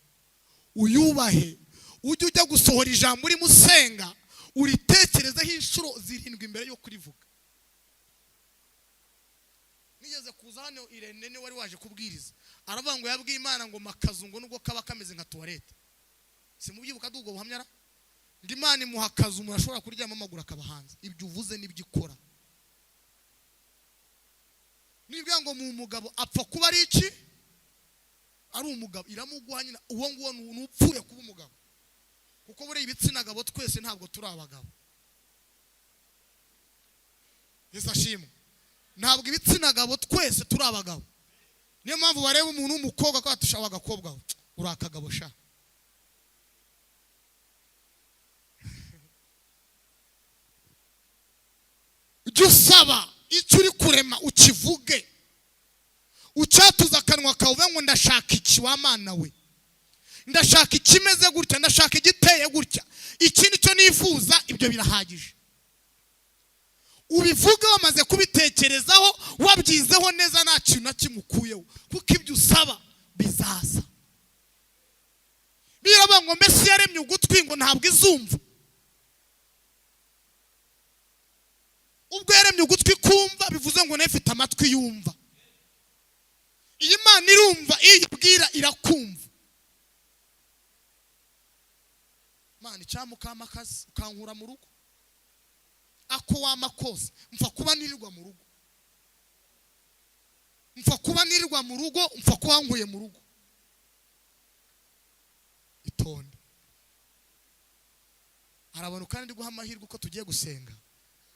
uyubahe. Ujye ujya gusohora ijambo urimo usenga uritekerezeho inshuro 7 imbere yo kurivuga. Nigeze kuza hano, Irene niwe wari waje kubwiriza, aravuga ngo yabwiye Imana ngo makazu ngo nubwo kaba kameze nka toilette. Simubyibuka ubwo buhamya ra? Ngo Imana imuha akazu umuntu ashobora kuryama amaguru akaba hanze. Ibyo uvuze nibyo ikora. Nibwira ngo mu mugabo apfa kuba ari iki? Ari umugabo, iramuguha nyina. Uwo nguwo ni upfuye kuba umugabo, kuko buriya ibitsina gabo twese ntabwo turi abagabo. Yesu ashimwe. Ntabwo ibitsina gabo twese turi abagabo. Niyo mpamvu bareba umuntu w'umukobwa ko atusha abagakobwa, uri akagabo sha. Jya usaba icyo uri kurema ukivuge, ucyatuza akanwa kawe uvuge ngo ndashaka iki wa Mana we, ndashaka ikimeze gutya, ndashaka igiteye gutya, iki nicyo nifuza. Ibyo birahagije. Ubivuge wamaze kubitekerezaho, wabyizeho neza, nta kintu na kimwe ukuyeho, kuko ibyo usaba bizaza. Biravuga ngo mbese yaremye ugutwi ngo ntabwo izumva. Ubwo yaremye ugutwi kumva, bivuze ngo nayo ifite amatwi yumva. Iyi Mana irumva, iyo uyibwira irakumva. Mana icyamukama akazi ukankura mu rugo, ako wama kose mfa kuba nirirwa mu rugo, mfa kuba nirirwa mu rugo, mfa kuba nkuye mu rugo. Itonde. Harabona kandi guha amahirwe uko tugiye gusenga,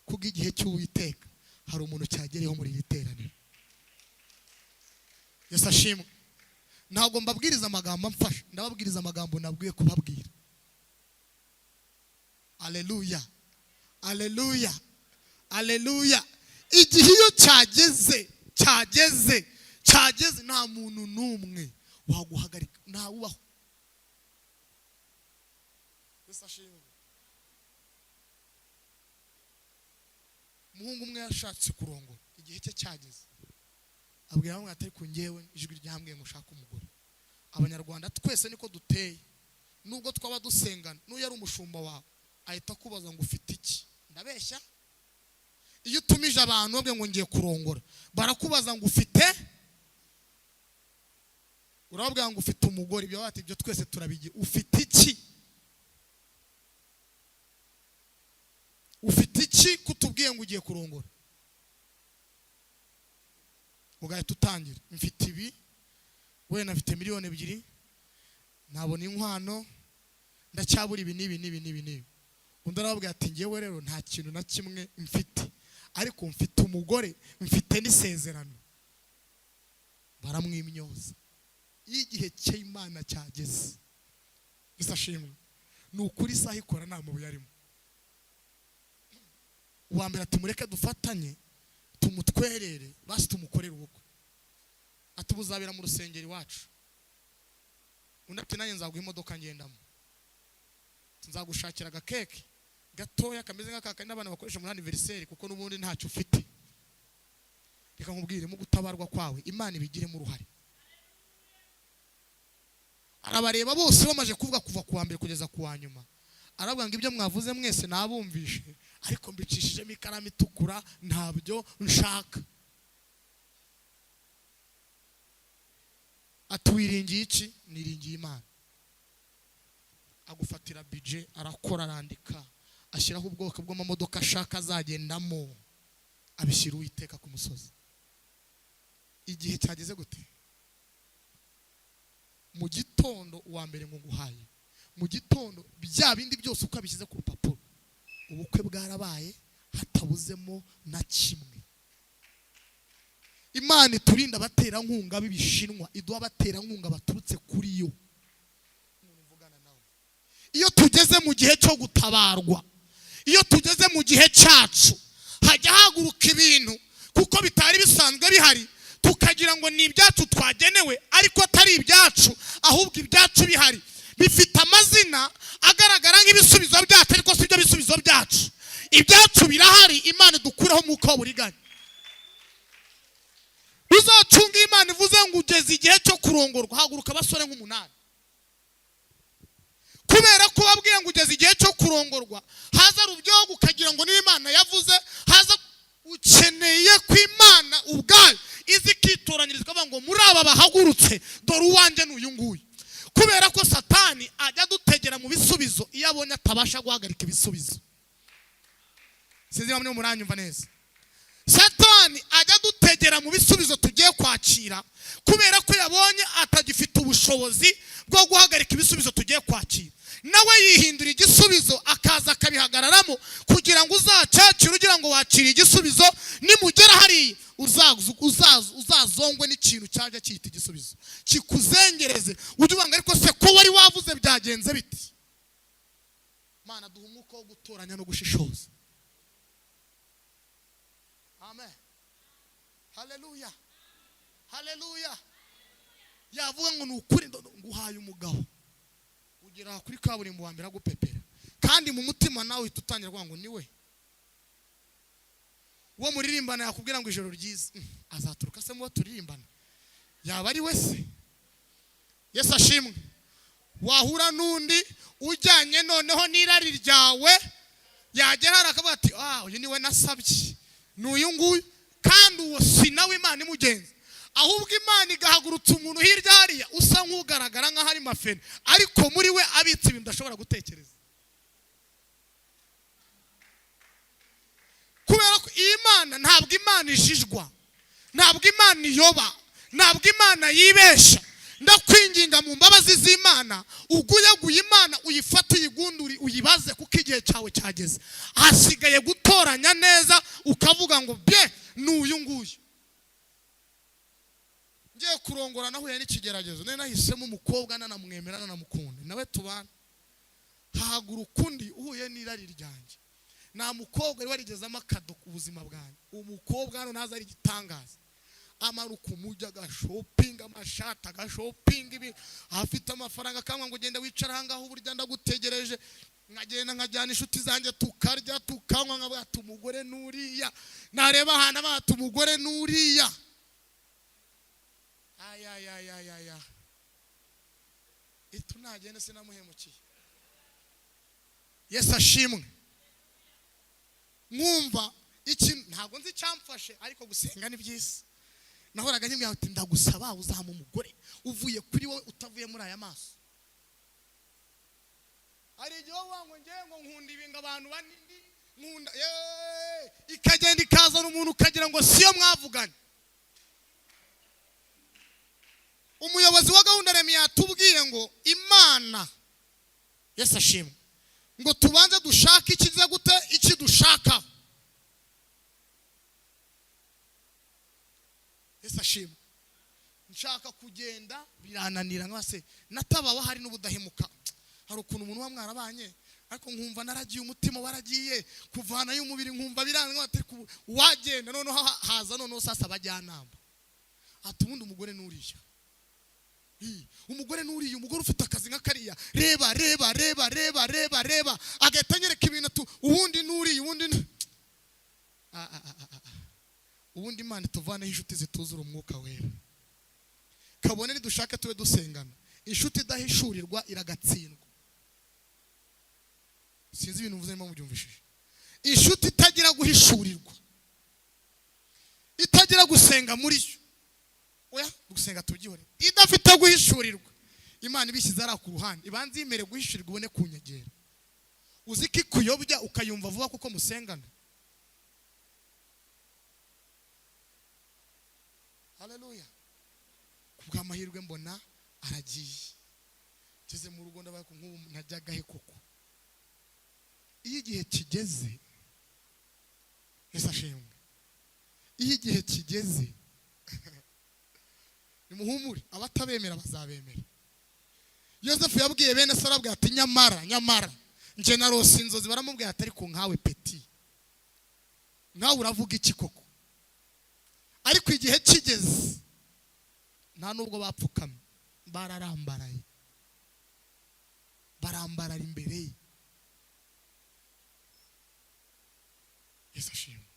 kubwo igihe cy'Uwiteka hari umuntu cyagereyeho muri iri teraniro. Yesu ashimwe. Ntabwo mbabwiriza amagambo amfasha, ndababwiriza amagambo nabwiye kubabwira. Haleluya, haleluya, haleluya. Igihe iyo cyageze, cyageze, cyageze, nta muntu n'umwe waguhagarika, nta ubaho. Yesu ashimwe. Umuhungu umwe yashatse kurongora, igihe cye cyageze, abwira bamwe ati ariko njyewe ijwi ryambwiye ngo ushake umugore. Abanyarwanda twese niko duteye, nubwo twaba dusengana, n'uyu ari umushumba wawe ahita akubaza ngo ufite iki. Ndabeshya? Iyo utumije abantu babwiye ngo ngiye kurongora, barakubaza ngo ufite, urababwira ngo ufite umugore. Ibyo bati ibyo twese turabigira. Ufite iki? Ufite iki kutubwiye ngo ugiye kurongora? Ugahita utangira, mfite ibi, wenda mfite miliyoni 2, nabona inkwano, ndacyabura ibi n'ibi n'ibi n'ibi n'ibi. Undi arababwira ati njyewe rero nta kintu na kimwe mfite, ariko mfite umugore, mfite n'isezerano. Baramwimyoza. Iyo igihe cy'Imana cyageze, Yesu ashimwe, ni ukuri isaha ikora nta mabuye arimo. Uwa mbere ati mureke dufatanye tumutwerere, basi tumukorere ubukwe. Ati buzabera mu rusengero iwacu. Undi ati nanjye nzaguha imodoka ngendamo, nzagushakira agakeke gatoya kameze nk'aka n'abana bakoresha muri anniversaire, kuko n'ubundi ntacyo ufite. Reka nkubwire, mu gutabarwa kwawe Imana ibigiremo uruhare. Arabareba bose bamaze kuvuga kuva ku wa mbere kugeza ku wa nyuma, aravuga ngo ibyo mwavuze mwese nabumvishe, ariko mbicishijemo ikaramu itukura, ntabyo nshaka. Ati wiringiye iki? Niringiye Imana. Agufatira budget, arakora, arandika, ashyiraho ubwoko bw'amamodoka ashaka azagendamo, abishyira Uwiteka ku musozi. Igihe cyageze gute? Mu gitondo uwa mbere ngo nguhaye, mu gitondo bya bindi byose uko abishyize ku rupapuro, ubukwe bwarabaye hatabuzemo na kimwe. Imana iturinda abaterankunga b'ibishinwa, iduha abaterankunga baturutse kuri yo. Iyo tugeze mu gihe cyo gutabarwa, iyo tugeze mu gihe cyacu, hajya haguruka ibintu kuko bitari bisanzwe bihari, tukagira ngo ni ibyacu twagenewe, ariko atari ibyacu, ahubwo ibyacu bihari. Bifite amazina agaragara nk'ibisubizo byacu, ariko si byo bisubizo byacu. Ibyacu birahari. Imana idukureho umwuka w'uburiganya. Uzacunga Imana ivuze ngo ugeze igihe cyo kurongorwa, haguruka abasore nk'umunani. Kubera ko wabwiye ngo ugeze igihe cyo kurongorwa, haza rubyogo ukagira ngo niba Imana yavuze. Haza ukeneye ko Imana ubwayo izi ikitoranyiriza, ikavuga ngo muri aba bahagurutse, dore uwanjye ni uyu nguyu. Kubera ko Satani ajya adutegera mu bisubizo iyo abonye atabasha guhagarika ibisubizo. Sinzi niba murimo muranyumva neza. Satani ajya adutegera mu bisubizo tugiye kwakira, kubera ko yabonye atagifite ubushobozi bwo guhagarika ibisubizo tugiye kwakira. Nawe yihindura igisubizo, akaza akabihagararamo kugira ngo uzacyakire ugira ngo wakire igisubizo. Nimugera hariya, uzazongwe n'ikintu cyaje cyita igisubizo, kikuzengereze, ujye uvuga ngo ariko se ko wari wavuze, byagenze biti? Mana, duha umwuka wo gutoranya no gushishoza. Amen, haleluya, haleluya. Yavuga ngo ni ukuri nguhaye umugabo, ugera kuri kaburimbo wa mbere agupepera, kandi mu mutima nawe uhita utangira kuvuga ngo niwe. Uwo muririmbana yakubwira ngo ijoro ryiza, azaturuka se mu bo turirimbana? Yaba ari we se? Yesu ashimwe. Wahura n'undi ujyanye noneho n'irari ryawe, yagera hariya akavuga ati: "Ah, uyu niwe nasabye, ni uyu nguyu." Kandi uwo si nawe Imana imugenza, ahubwo Imana igahagurutsa umuntu hirya hariya usa nk'ugaragara nk'aho ari mafene, ariko muri we abitse ibintu udashobora gutekereza. Kubera ko iyi Mana, ntabwo Imana ijijwa, ntabwo Imana iyoba, ntabwo Imana yibesha. Ndakwinginga mu mbabazi z'Imana, uguyaguye Imana, uyifate, uyigundure, uyibaze, kuko igihe cyawe cyageze. Hasigaye gutoranya neza, ukavuga ngo bye ni uyu nguyu. Ngiye kurongora, nahuye n'ikigeragezo. Nari nahisemo umukobwa, nanamwemera, nanamukunda, nawe tubana. Hahaguruka undi uhuye n'irari ryanjye. Nta mukobwa wari warigezamo akado ku buzima bwanjye. Umukobwa hano ntaza ari igitangaza, amanuka umujyi, agashopinga amashati, agashopinga ibi, afite amafaranga, akanywa ngo ugenda wicara aha ngaha uburyo ndagutegereje. Nkagenda nkajyana inshuti zanjye, tukarya, tukanywa, nkavuga ati umugore nuriya. Nareba ahantu abaha ati umugore nuriya. Ayayayayaya, itu nagenda sinamuhemukiye. Yesu ashimwe. Mwumva iki? Ntabwo nzi icyamfashe, ariko gusenga ni byiza. Nahoraga nkibwira ati ndagusaba uzampa umugore uvuye kuri wowe, utavuye muri aya maso. Hari igihe wowe ngo ngewe ngo nkunda ibi, ngo abantu banini nkunda, yeee, ikagenda ikazana umuntu ukagira ngo siyo mwavuganye. Umuyobozi wa gahunda Remi yatubwiye ngo Imana, Yesu ashimwe, ngo tubanze dushake ikiza gute iki dushaka. Yesu ashimwe. Nshaka kugenda birananira, nka se natabawe hari n'ubudahemuka. Hari ukuntu umuntu uba mwarabanye, ariko nkumva naragiye, umutima waragiye, kuvanayo umubiri nkumva biranga, wagenda noneho haza noneho sasa abajyanama ati ubundi umugore nuriya, umugore nuriya, umugore ufite akazi nka kariya, reba reba reba reba reba reba, agahita anyereka ibintu ati ubundi nuriya, ubundi ubundi Imana ituvaneho inshuti zituzura umwuka wera. Kabone nidushake tube dusengana, inshuti idahishurirwa iragatsindwa. Sinzi ibintu mvuze niba mubyumvishije. Inshuti itagira guhishurirwa, itagira gusenga muri yo, oya, gusenga tubyihore, idafite guhishurirwa, Imana ibishyize ari ku ruhande, ibanze yemere guhishurirwa ubone kunyegera. Uzi ko ikuyobya ukayumva vuba kuko musengana. Haleluya. Kubw'amahirwe mbona aragiye, ngeze mu rugo ndabaye nk'ubu najyaga he koko? Iyo igihe kigeze, Yesu ashimwe, iyo igihe kigeze nimuhumure, abatabemera bazabemera. Yosefu yabwiye bene se, arabwira ati nyamara nyamara nje narose inzozi. Baramubwira ati ariko nkawe peti, nkawe uravuga iki koko? Ariko igihe kigeze, nta nubwo bapfukamye, bararambaraye. Barambarara imbere ye. Yesu ashimwe.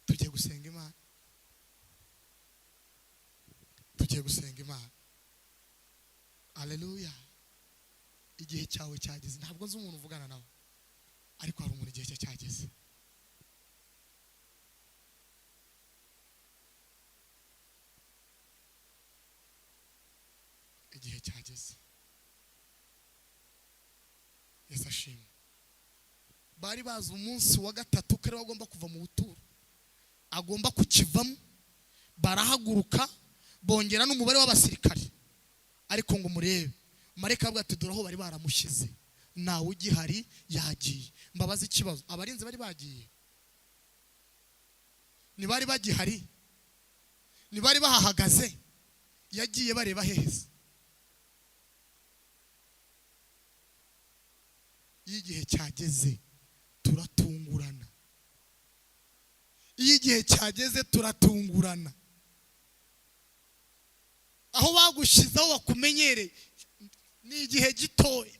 Tugiye gusenga Imana, tugiye gusenga Imana. Aleluya. Igihe cyawe cyageze. Ntabwo nzi umuntu uvugana nawe, ariko hari umuntu igihe cye cyageze. Igihe cyageze. Yesu ashimwe. Bari bazi umunsi wa gatatu ko ariwe agomba kuva mu buturo, agomba kukivamo. Barahaguruka bongera n'umubare w'abasirikare, ariko ngo murebe marayika avuga ati dore aho bari baramushyize, ntawe ugihari, yagiye. Mbabaze ikibazo, abarinzi bari bagiye? Ntibari bagihari? Ntibari bahahagaze? Yagiye bareba heza. Iyo igihe cyageze turatungurana. Iyo igihe cyageze turatungurana. Aho bagushyize, aho bakumenyereye, ni igihe gitoya.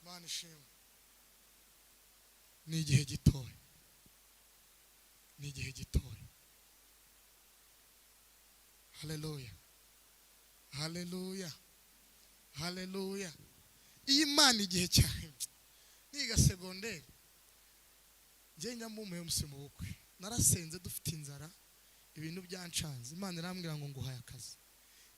Imana ishimwe. Ni igihe gitoya, ni igihe gitoya. Haleluya, haleluya, haleluya. Iyi Imana igihe cyawe niga segonderi, njye nyamuye musi mu bukwe narasenze dufite inzara, ibintu byancanze. Imana irambwira ngo nguhaye akazi,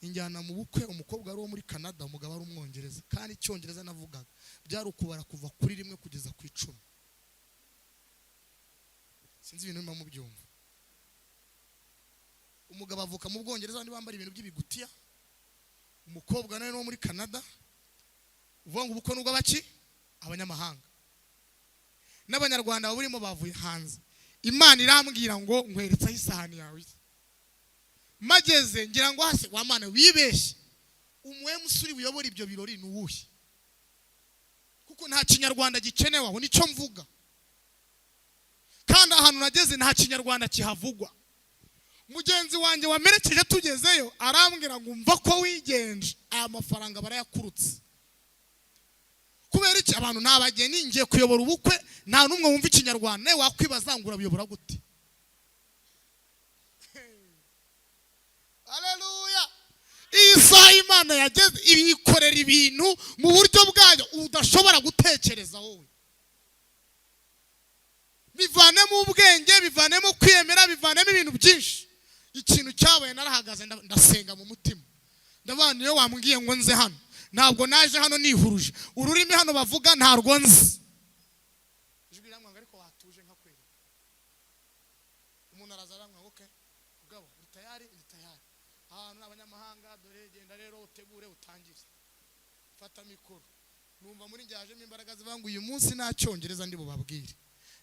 injyana mu bukwe. Umukobwa ari uwo muri Canada, umugabo ari umwongereza, kandi icyongereza navugaga byari ukubara kuva kuri 1 kugeza ku 10. Sinzi ibintu mba mubyumva. Umugabo avuka mu Bwongereza, abandi bambara ibintu by'ibigutiya. Umukobwa nawe wo muri Canada, uvuga ngo ubukwe nubwo abaki abanyamahanga n'abanyarwanda baburimo bavuye hanze. Imana irambwira ngo nkweretse aho isahani yawe iri. Mageze ngira ngo hase wa Mana wibeshye, umuwe musuri uyobora ibyo birori ni uwuhe? Kuko nta kinyarwanda gikenewe aho, nicyo mvuga. Kandi ahantu nageze nta kinyarwanda kihavugwa. Mugenzi wanjye wamerekeje tugezeyo arambwira ngo umva ko wigenje, aya mafaranga barayakurutse. Kubera iki? Abantu ni abageni, ngiye kuyobora ubukwe, nta n'umwe wumva ikinyarwanda. Nawe wakwibaza ngo urabiyobora gute? Haleluya. Iyi saha Imana yageze ibikorera ibintu mu buryo bwayo udashobora gutekereza wowe. Bivanemo ubwenge, bivanemo kwiyemera, bivanemo ibintu byinshi. Ikintu cyabaye, narahagaze ndasenga mu mutima, ndavuga niyo wambwiye ngo nze hano, ntabwo naje hano nihuruje. Ururimi hano bavuga ntarwo nzi. Ijwi riramwanga, ariko watuje nkakwereka. Umuntu araza aramwanga, okay mugabo uri tayari? Ndi tayari. Ahantu n'abanyamahanga, dore genda rero utegure utangire, fata mikoro. Numva muri njye hajemo imbaraga zivuga ngo uyu munsi nta cyongereza ndi bubabwire,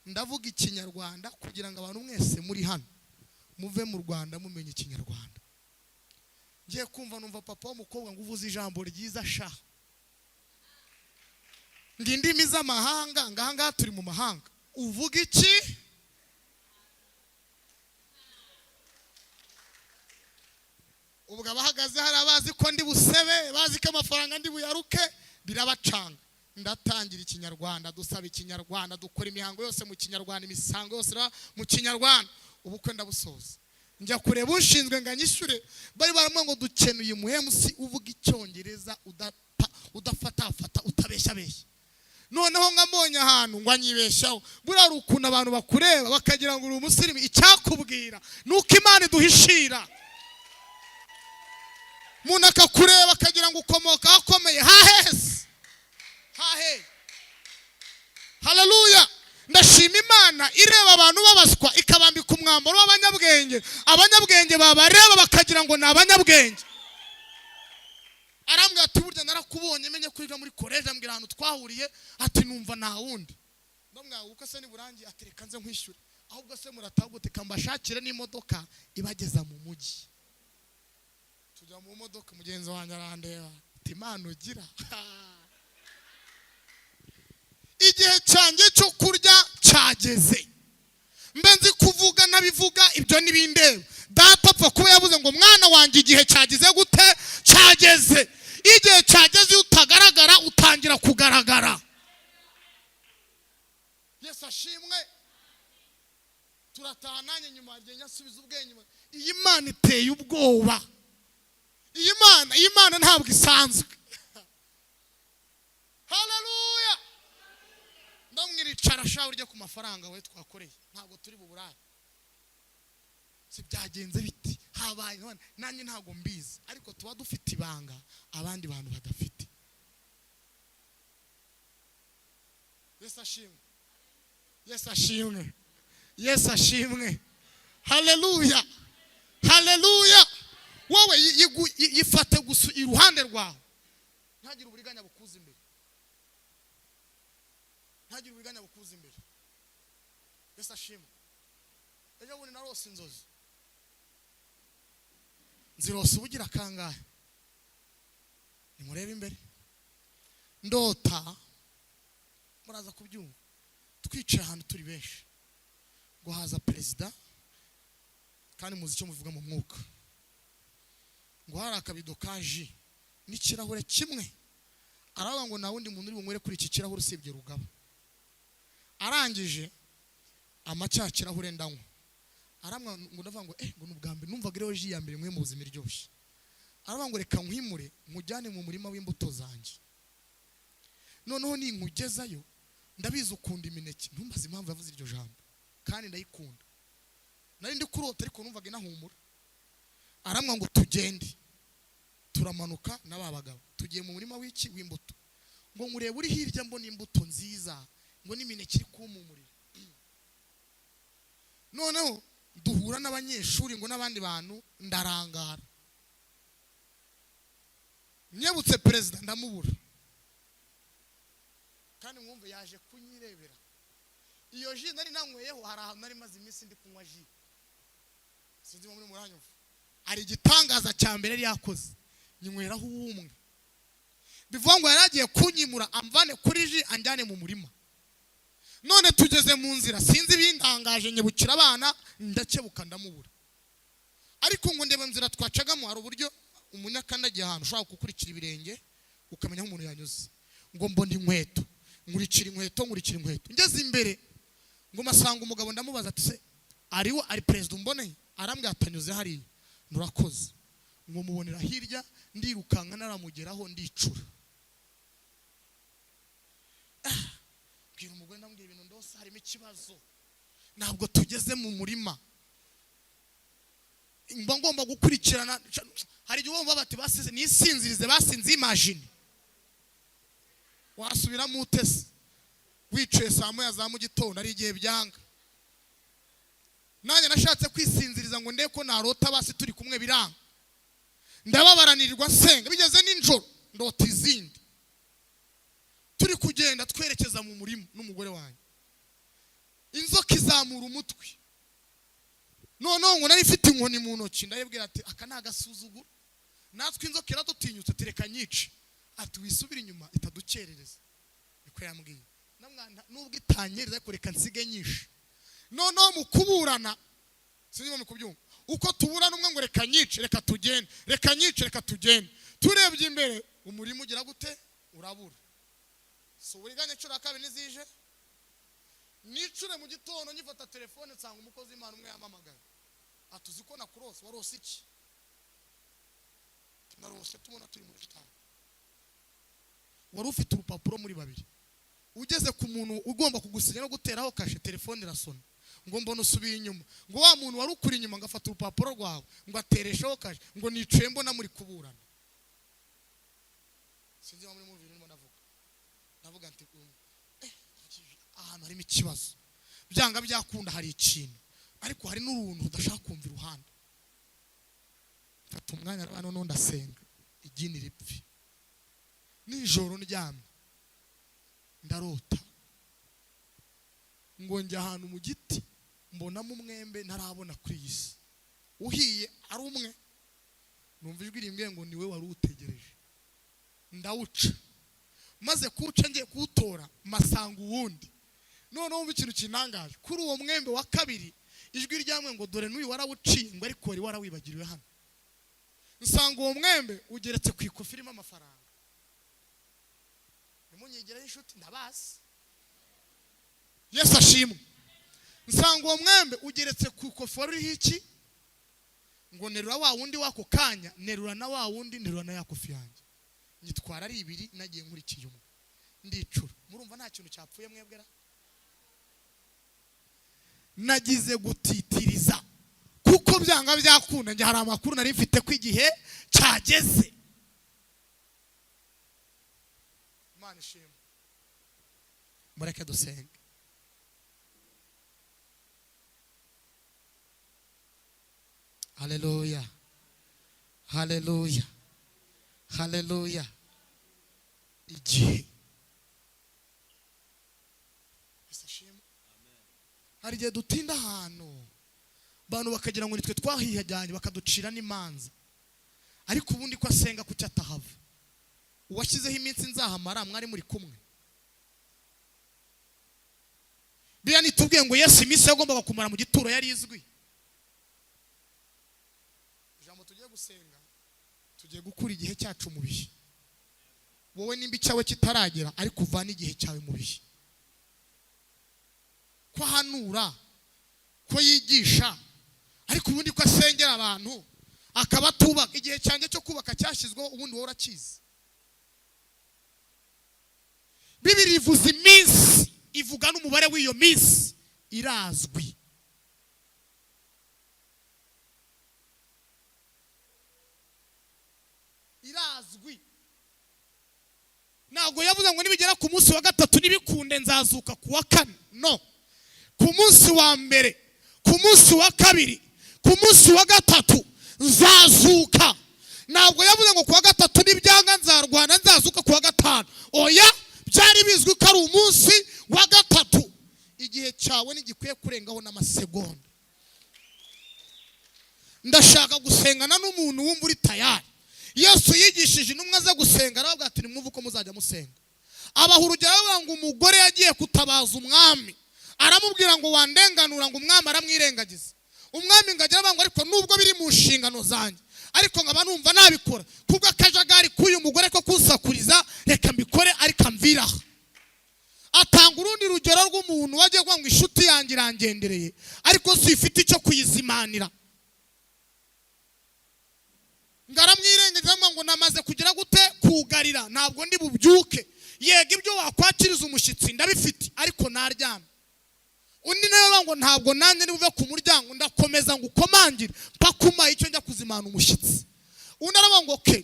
ndavuga ikinyarwanda kugira ngo abantu mwese muri hano muve mu Rwanda mumenye ikinyarwanda. Ngiye kumva numva papa w'umukobwa ngo uvuze ijambo ryiza sha, ngo indimi z'amahanga, ngaha ngaha turi mu mahanga, uvuga iki? Ubwo abahagaze hari abazi ko ndi busebe, bazi ko amafaranga ndi buyaruke, birabacanga. Ndatangira ikinyarwanda, dusaba ikinyarwanda, dukora imihango yose mu kinyarwanda, imisango yose mu kinyarwanda. Ubukwe ndabusoza, njya kureba ushinzwe ngo anyishyure. Bari baramubwira ngo dukenuye umuhemusi uvuga icyongereza udafatafata, utabeshyabeshya. Noneho nkambonye ahantu ngo anyibeshaho. Buriya hari ukuntu abantu bakureba bakagira ngo uri umusirimu. Icyakubwira ni uko Imana iduhishira. Umuntu akakureba akagira ngo ukomoka ahakomeye, hahese hahe. Haleluya. Ndashima Imana ireba abantu babaswa ikabambika umwambaro w'abanyabwenge. Abanyabwenge babareba bakagira ngo ni abanyabwenge. Arambwira ati burya narakubonye menye kwiga muri college, ambwira ahantu twahuriye, ati numva nta wundi. Ndamwira uko se niburangiye, ati reka nze nkwishyure. Ahubwo se murataguteka mbashakire n'imodoka ibageza mu mujyi. Tujya mu modoka, mugenzi wanjye arandeba ati Imana ugira. Igihe cyanjye cyo kurya cyageze, mbe nzi kuvuga nabivuga, ibyo ntibindeba. Data apfa kuba yavuze ngo: "Mwana wanjye, igihe cyagize gute? Cyageze." Igihe cyageze, iyo utagaragara utangira kugaragara. Yesu ashimwe. Turataha, nanjye nyuma ngenda asubiza ubwenge. Iyi Mana iteye ubwoba. Iyi Mana, iyi Mana ntabwo isanzwe. Haleluya! Ndamwira: "Icara sha, urye ku mafaranga we twakoreye, ntabwo turi buburare." Si byagenze biti habaye none? Nanjye ntabwo mbizi, ariko tuba dufite ibanga abandi bantu badafite. Yesu ashimwe, Yesu ashimwe, Yesu ashimwe. Haleluya, haleluya! Wowe yifate gusa iruhande rwawe, ntagire uburiganya bukuza imbere, ntagire uburiganya bukuza imbere. Yesu ashimwe. Ejo bundi narose inzozi, nzirose ubugira kangahe? Nimurebe imbere. Ndota, muraza kubyumva, twicaye ahantu turi benshi, ngo haza perezida, kandi muzi icyo muvuga mu mwuka, ngo hari akabido ka jus n'ikirahure kimwe. Aravuga ngo nta wundi muntu uri bunywere kuri iki kirahure usibye Rugaba. Arangije ama cya kirahure, ndanywa. Aramwa ngo ndavuga ngo ngo ni ubwa mbere numvaga rero jus ya mbere mwe mu buzima iryoshye. Aravuga ngo: "Reka nkwimure, nkujyane mu murima w'imbuto zanjye. Noneho ninkugezayo, ndabizi ukunda imineke." Ntumbaze impamvu yavuze iryo jambo, kandi ndayikunda. Nari ndi kurota, ariko numvaga inahumura. Aramwa ngo tugende, turamanuka na ba bagabo, tugiye mu murima w'iki? W'imbuto. Ngo nkurebe uri hirya, mbona imbuto nziza, ngo n'imineke iri kumpumurira. Noneho duhura n'abanyeshuri ngo n'abandi bantu, ndarangara. Nyebutse perezida, ndamubura. Kandi mwumve, yaje kunyirebera iyo jus nari nanyweyeho. Hari ahantu nari maze iminsi ndi kunywa jus, sinzi muri muranyumva. Hari igitangaza cya mbere yari yakoze, nyinyweraho ubumwe. Bivuga ngo yari agiye kunyimura, amvane kuri jus, anjyane mu murima. None tugeze mu nzira, sinzi ibindangaje, nyibukira abana, ndakebuka, ndamubura. Ariko ngo ndeba inzira twacagamo, hari uburyo umunyakandagiye ahantu ushobora gukurikira ibirenge ukamenya aho umuntu yanyuze. Ngo mbona inkweto, nkurikira inkweto, nkurikira inkweto, ngeze imbere ngo masanga umugabo. Ndamubaza ati: "Se ariwe, ari perezida umboneye?" Arambwira atanyuze hariya. Nurakoze. Ngo mubonera hirya, ndirukanka, naramugeraho ndicura. Bwira umugore, ndamubwira ibintu ndose, harimo ikibazo. Ntabwo tugeze mu murima, mba ngomba gukurikirana. Hari igihe bumva bati basize nisinzirize, basinze. Imagine wasubiramo ute se wicaye saa 1 za mu gitondo? Ari igihe byanga. Nanjye nashatse kwisinziriza ngo ndebe ko narota basi turi kumwe, biranga. Ndababaranirwa, nsenga, bigeze nijoro ndota izindi, turi kugenda twerekeza mu murima n'umugore wanjye, inzoka izamura umutwe. Noneho ngo nari mfite inkoni mu ntoki, ndayibwira ati: "Aka ni agasuzuguro, natwe inzoka iradutinyutse, tereka nyice." Ati: "Wisubire inyuma itadukerereza." Niko yambwiye. Namwana nubwo itanyereza, ariko reka nsige nyinshi. Noneho mu kuburana, sinzi mu kubyumva uko tuburana, umwe ngo: "Reka nyice, reka tugende, reka nyice, reka tugende." Turebye imbere, umurima ugira gute? Urabura. Si uburiganya inshuro ya kabiri nizije nicure. Mu gitondo ngifata telefone, nsanga umukozi w'Imana umwe yampamagaye, ati: "Uzi ko nakurose?" "Warose iki?" "Narose tubona turi muri stade, wari ufite urupapuro muri babiri, ugeze ku muntu ugomba kugusinya no guteraho kashe, telefone irasona, ngo mbona usubiye inyuma, ngo wa muntu wari ukuri inyuma ngo afata urupapuro rwawe, ngo ateresheho kashe, ngo nicaye mbona muri kuburana." Sinzi niba muri muviri ndimo ndavuga. Ndavuga nti ahantu harimo ikibazo, byanga byakunda hari ikintu, ariko hari n'uruntu udashaka kumva iruhande. Mfata umwanya noneho ndasenga, igini ripfe. Nijoro ndyamye, ndarota ngo njya ahantu mu giti, mbonamo umwembe ntarabona kuri iyi si, uhiye ari umwe. Numva ijwi rimbwiye ngo niwe wari uwutegereje. Ndawuca, maze kuwuca, ngiye kuwutora, masanga uwundi. Noneho wumva ikintu kinangaje kuri uwo mwembe wa kabiri. Ijwi ryamwe ngo dore n'uyu warawuciye, ngo ariko wari warawibagiriwe hano. Nsanga uwo mwembe ugeretse ku ikofi irimo amafaranga. Nimunyigireho inshuti, ndabazi. Yesu ashimwe. Nsanga uwo mwembe ugeretse ku ikofi wari uriho iki, ngo nerura wa wundi w'ako kanya, nerura na wa wundi, nerura na ya kofi yanjye, nyitwara ari ibiri, nagiye nkurikiye umwe, ndicura. Murumva nta kintu cyapfuye mwebwera? Nagize gutitiriza kuko byanga byakunda njye hari amakuru nari mfite ko igihe cyageze. Imana ishimwe. Mureke dusenge. Haleluya, haleluya, haleluya. Igihe. Yesu ashimwe. Hari igihe dutinda ahantu abantu bakagira ngo nitwe twahihajyanye, bakaducira n'imanza. Ariko ubundi ko asenga kuki atahava? Uwashyizeho iminsi nzahamara mwari muri kumwe. Biriya nitubwiye ngo Yesu iminsi yagombaga kumara mu gituro yari izwi. Ijambo tugiye gusenga, tugiye gukura igihe cyacu mu bihe. Wowe nimba icyawe kitaragera, ariko uvana igihe cyawe mu bihe. Ko ahanura, ko yigisha, ariko ubundi ko asengera abantu akaba atubaka. Igihe cyanjye cyo kubaka cyashyizweho, ubundi wowe urakizi. Bibiri ivuza iminsi, ivuga n'umubare w'iyo minsi, irazwi. Irazwi. Ntabwo yavuze ngo nibigera ku munsi wa gatatu nibikunde nzazuka ku wa kane. No. Ku munsi wa mbere, ku munsi wa kabiri, ku munsi wa gatatu nzazuka. Ntabwo yavuze ngo ku wa gatatu nibyanga nzarwana nzazuka ku wa gatanu. Oya, byari bizwi ko ari umunsi wa gatatu. Igihe cyawe ntigikwiye kurengaho n'amasegonda. Ndashaka gusengana n'umuntu wumva uri tayari. Yesu yigishije intumwa ze gusenga, arababwira ati nimwumve uko muzajya musenga. Abaha urugero aravuga ngo umugore yagiye kutabaza umwami, aramubwira ngo wandenganura, ngo umwami aramwirengagiza. Umwami ngo agere ngo ariko nubwo biri mu nshingano zanjye, ariko nkaba numva nabikora kubwo akajagari k'uyu mugore ko kunsakuriza, reka mbikore ariko amviraho. Atanga urundi rugero rw'umuntu wagiye kuvuga ngo inshuti yanjye irangendereye, ariko sifite icyo kuyizimanira. Ngaramwirengagiza ngo namaze kugira gute kugarira, ntabwo ndi bubyuke. Yego ibyo wakwakiriza umushyitsi ndabifite, ariko naryamye. Undi nawe ngo ntabwo nanjye ndi buve ku muryango, ndakomeza ngo ukomangire mpaka umpaye icyo njya kuzimana umushyitsi. Undi aravuga ngo ke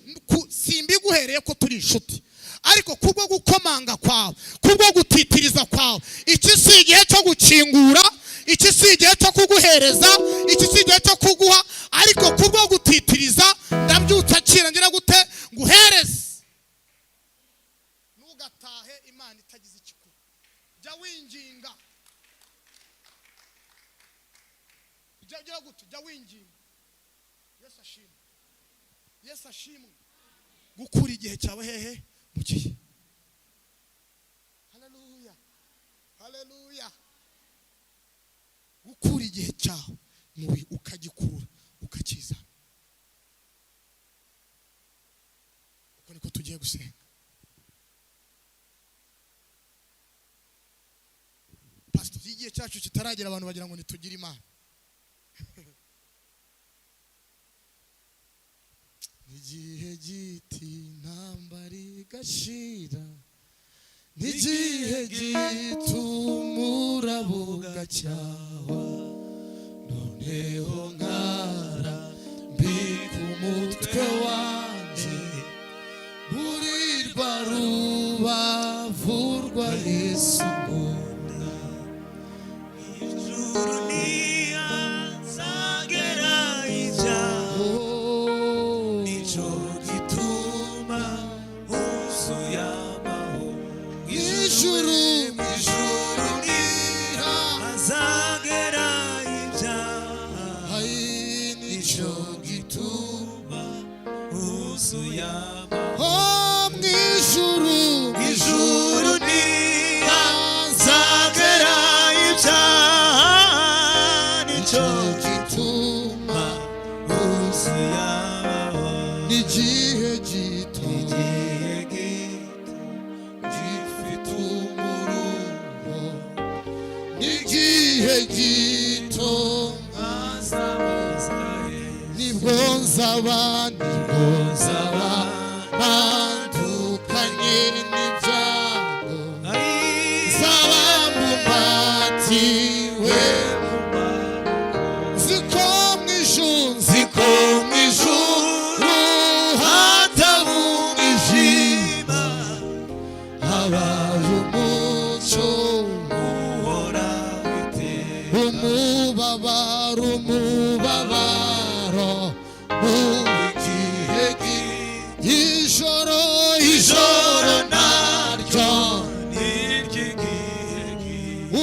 simbiguhereye ko turi inshuti, ariko kubwo gukomanga kwawe, kubwo gutitiriza kwawe, iki si igihe cyo gukingura, iki si igihe cyo kuguhereza, iki si igihe cyo kuguha, ariko kubwo gutitiriza ndabyutsa akira ngira gute nguhereze. Ntugatahe Imana itagize ikikuru. Jya winginga. Jya gute, jya winginga. Yesu ashimwe. Yesu ashimwe. Gukura igihe cyawe hehe? Mu gihe. Haleluya, haleluya. Gukura igihe cyawe mu bihe, ukagikurura ukakizana. Uko niko tugiye gusenga. Pastor, igihe cyacu kitaragera abantu bagira ngo nitugire Imana. Igihe giti intambara igashira, n'igihe gitumura bugacyawa, noneho nkara mbika umutwe wanjye burirwa rubavu rwa Yesu nkunda. Ijuru ntihazagera ijambo, nicyo gituma huzuye amahoro. Ijuru, Ijuru ntihazagera ibyaha, nicyo gituma huzuye amahoro. Oh, mw'ijuru, Ijuru ntihazagera gito, nibwo nzaba, nibwo nzaba ntandukanye n'ibyago, nzaba mbumbatiwe. Nzi ko mu ijuru, nzi ko mu ijuru hataba umwijima, habaye umucyo. Umubabaro, umubabaro mu gihe, ijoro, ijoro naryo,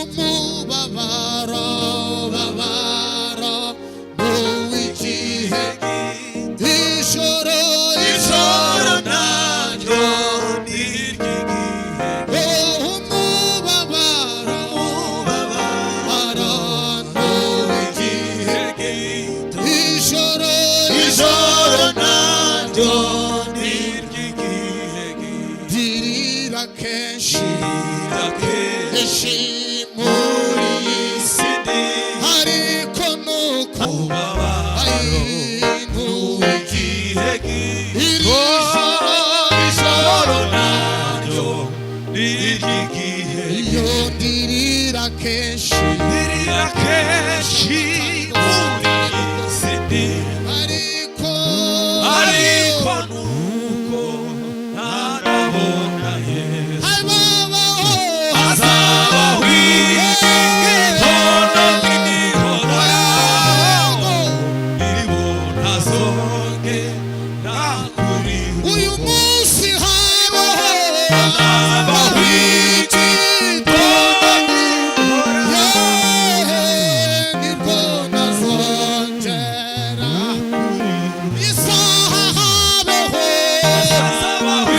umubabaro, babaro mu gihe, ijoro, ijoro naryo, umubabaro, babaro mu gihe, ijoro, ijoro naryo. Ndirira kenshi, kenshi muri iyi si, ariko nuko iri joro, ijoro naryo, iyo ndirira kenshi, ariko Ariko nuko ntarabona Yesu, habaho hazabaho igitondo gihoraho, iribona zongera kuri Uyu munsi habaho hazabaho igitondo gihoraho, nibwo nazongera isaha habaho hazabaho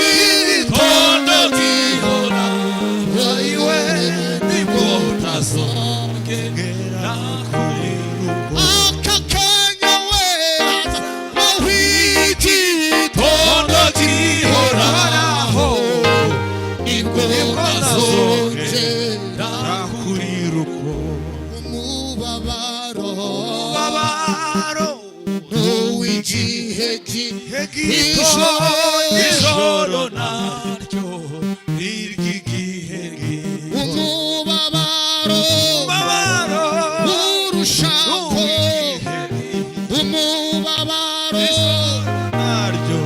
igitondo gihoraho, iwe nibwo ntazongera kuri Aka kanya we hazabaho igitondo gihoraho, nibwo nazongera kuri ruko umubabaro babaro n'uw'igihe gito, ijoro naryo n'iry'igihe gito, umubabaro babaro w'urushako, umubabaro naryo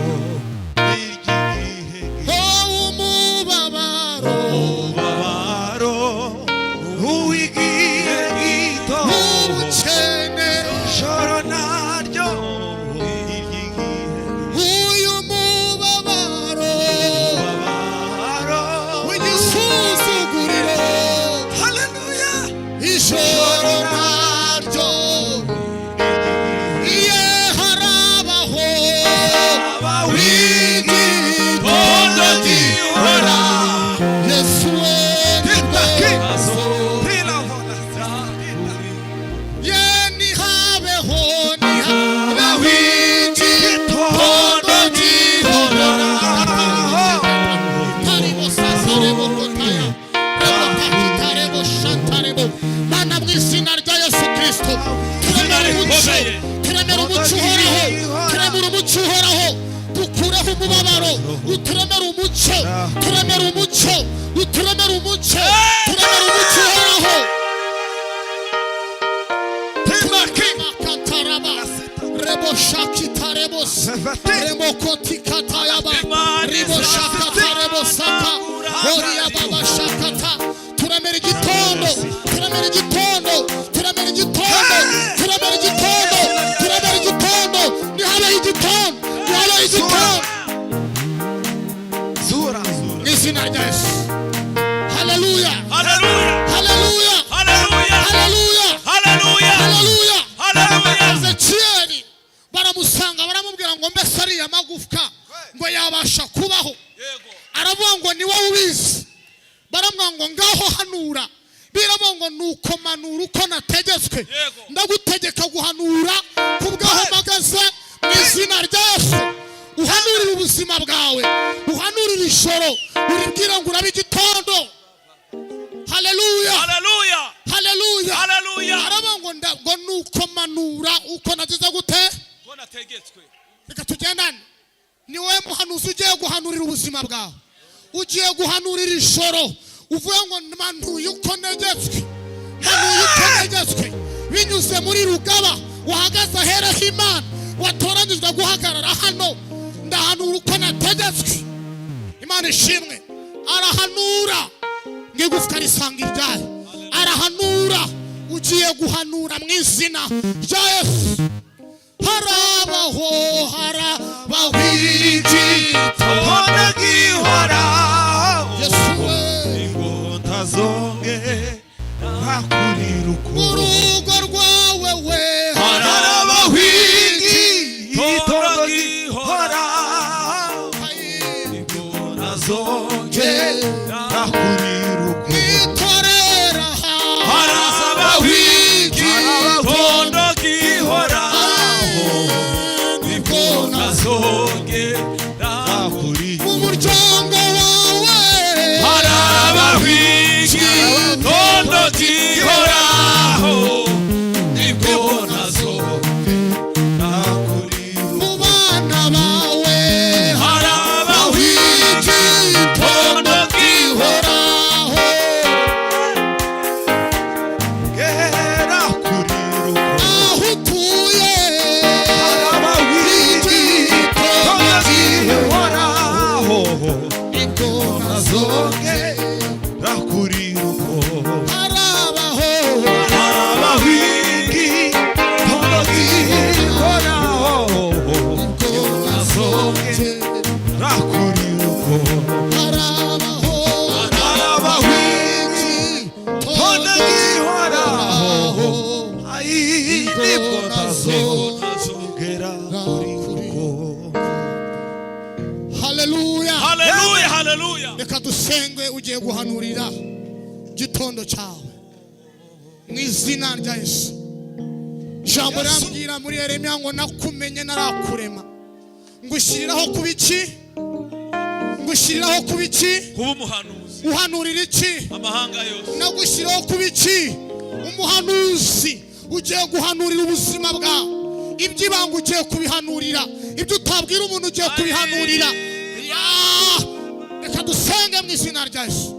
n'iry'igihe gito, umubabaro babaro uw'igihe gito, w'ubukene, ijoro naryo n'iry'igihe uyu mubabaro babaro w'igisuzuguriro, Haleluya. Ijoro naryo iye harabaho Igitondo gihora. Yesu we ye nihabeho, nihabeho igitondo gihora. Tarebo sasarebo kotaya rebo takitarebo shantarebo. Mana, mu izina rya Yesu Kristo, turemera umucyo, turemera umucyo uhoraho, turemera umucyo uhoraho. Dukureho umubabaro, uturemere umucyo, turemere umucyo, uturemere umucyo, turemere umucyo uhoraho. Makataraba rebo shakitarebos remokotikatayaba ribo shakatarebo saka oriya baba shakata. Turemera igitondo, turemera igitondo, turemera igitondo, turemera igitondo, turemera igitondo. Nihabeho igitondo, nihabeho igitondo mu izina rya Yesu. Haleluya! Haleluya! Haleluya! Haleluya! Ezekiyeli baramusanga, baramubwira ngo: "Mbese ariya magufwa ngo yabasha kubaho?" Aravuga ngo: "Ni wowe ubizi." Baramubwira ngo: "Ngaho hanura." Biravuga ngo: "Nuko manura uko nategetswe." Ndagutegeka guhanura ku bw'aho mpagaze mu izina rya Yesu. Uhanurire ubuzima bwawe, uhanurire ijoro, uribwira ngo urabe igitondo. Haleluya! Haleluya. Haleluya! Haleluya. Aravuga ngo ngo nuko manura uko nagize gute? Ko nategetswe. Reka tugendane. Ni wowe muhanuzi ugiye guhanurira ubuzima bwawe, ugiye guhanurira ijoro, uvuge ngo manuye uko negetswe, manuye uko negetswe, binyuze muri Rugaba wahagaze aheraho Imana, watoranyijwe guhagarara hano. Ndahanura uko nategetswe. Imana ishimwe. Arahanura ngo igufwa risanga iryayo. Arahanura, ugiye guhanura mu izina rya Yesu. Harabaho, harabaho Igitondo gihoraho. Yesu we. Ingota zongera kuriruko. Mu rugo rwawe we. Harabaho igitondo gihoraho. Ingota zongera kuriruko. Itorera. Harabaho igitondo gihoraho. Ingota zongera kuriruko. Mu muryango wawe. Harabaho igitondo gihoraho. Ingota zongera kuriruko. Mu bana bawe. Harabaho igitondo gihoraho. Horaho. Aho utuye. Igitondo gihoraho. Ingoma zongera. Harabaho. Ingoma zongera. Harabaho. Igitondo gihoraho. Ingoma zongera. Haleluya. Haleluya, haleluya. Reka dusenge. Ugiye guhanurira gitondo cyawe mu izina rya Yesu. Ijambo rambwira muri Yeremiya ngo nakumenye narakurema, ngushyiriraho kuba iki? Ngushyiriraho kuba iki? Kuba umuhanuzi. Uhanurira iki? Amahanga yose. Nagushyiraho kuba iki? Umuhanuzi. Ugiye guhanurira ubuzima bwawe. Iby'ibanga ugiye kubihanurira, ibyo utabwira umuntu ugiye kubihanurira. Ya! Reka dusenge mu izina rya Yesu.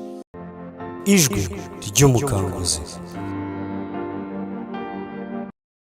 Ijwi ry'umukanguzi.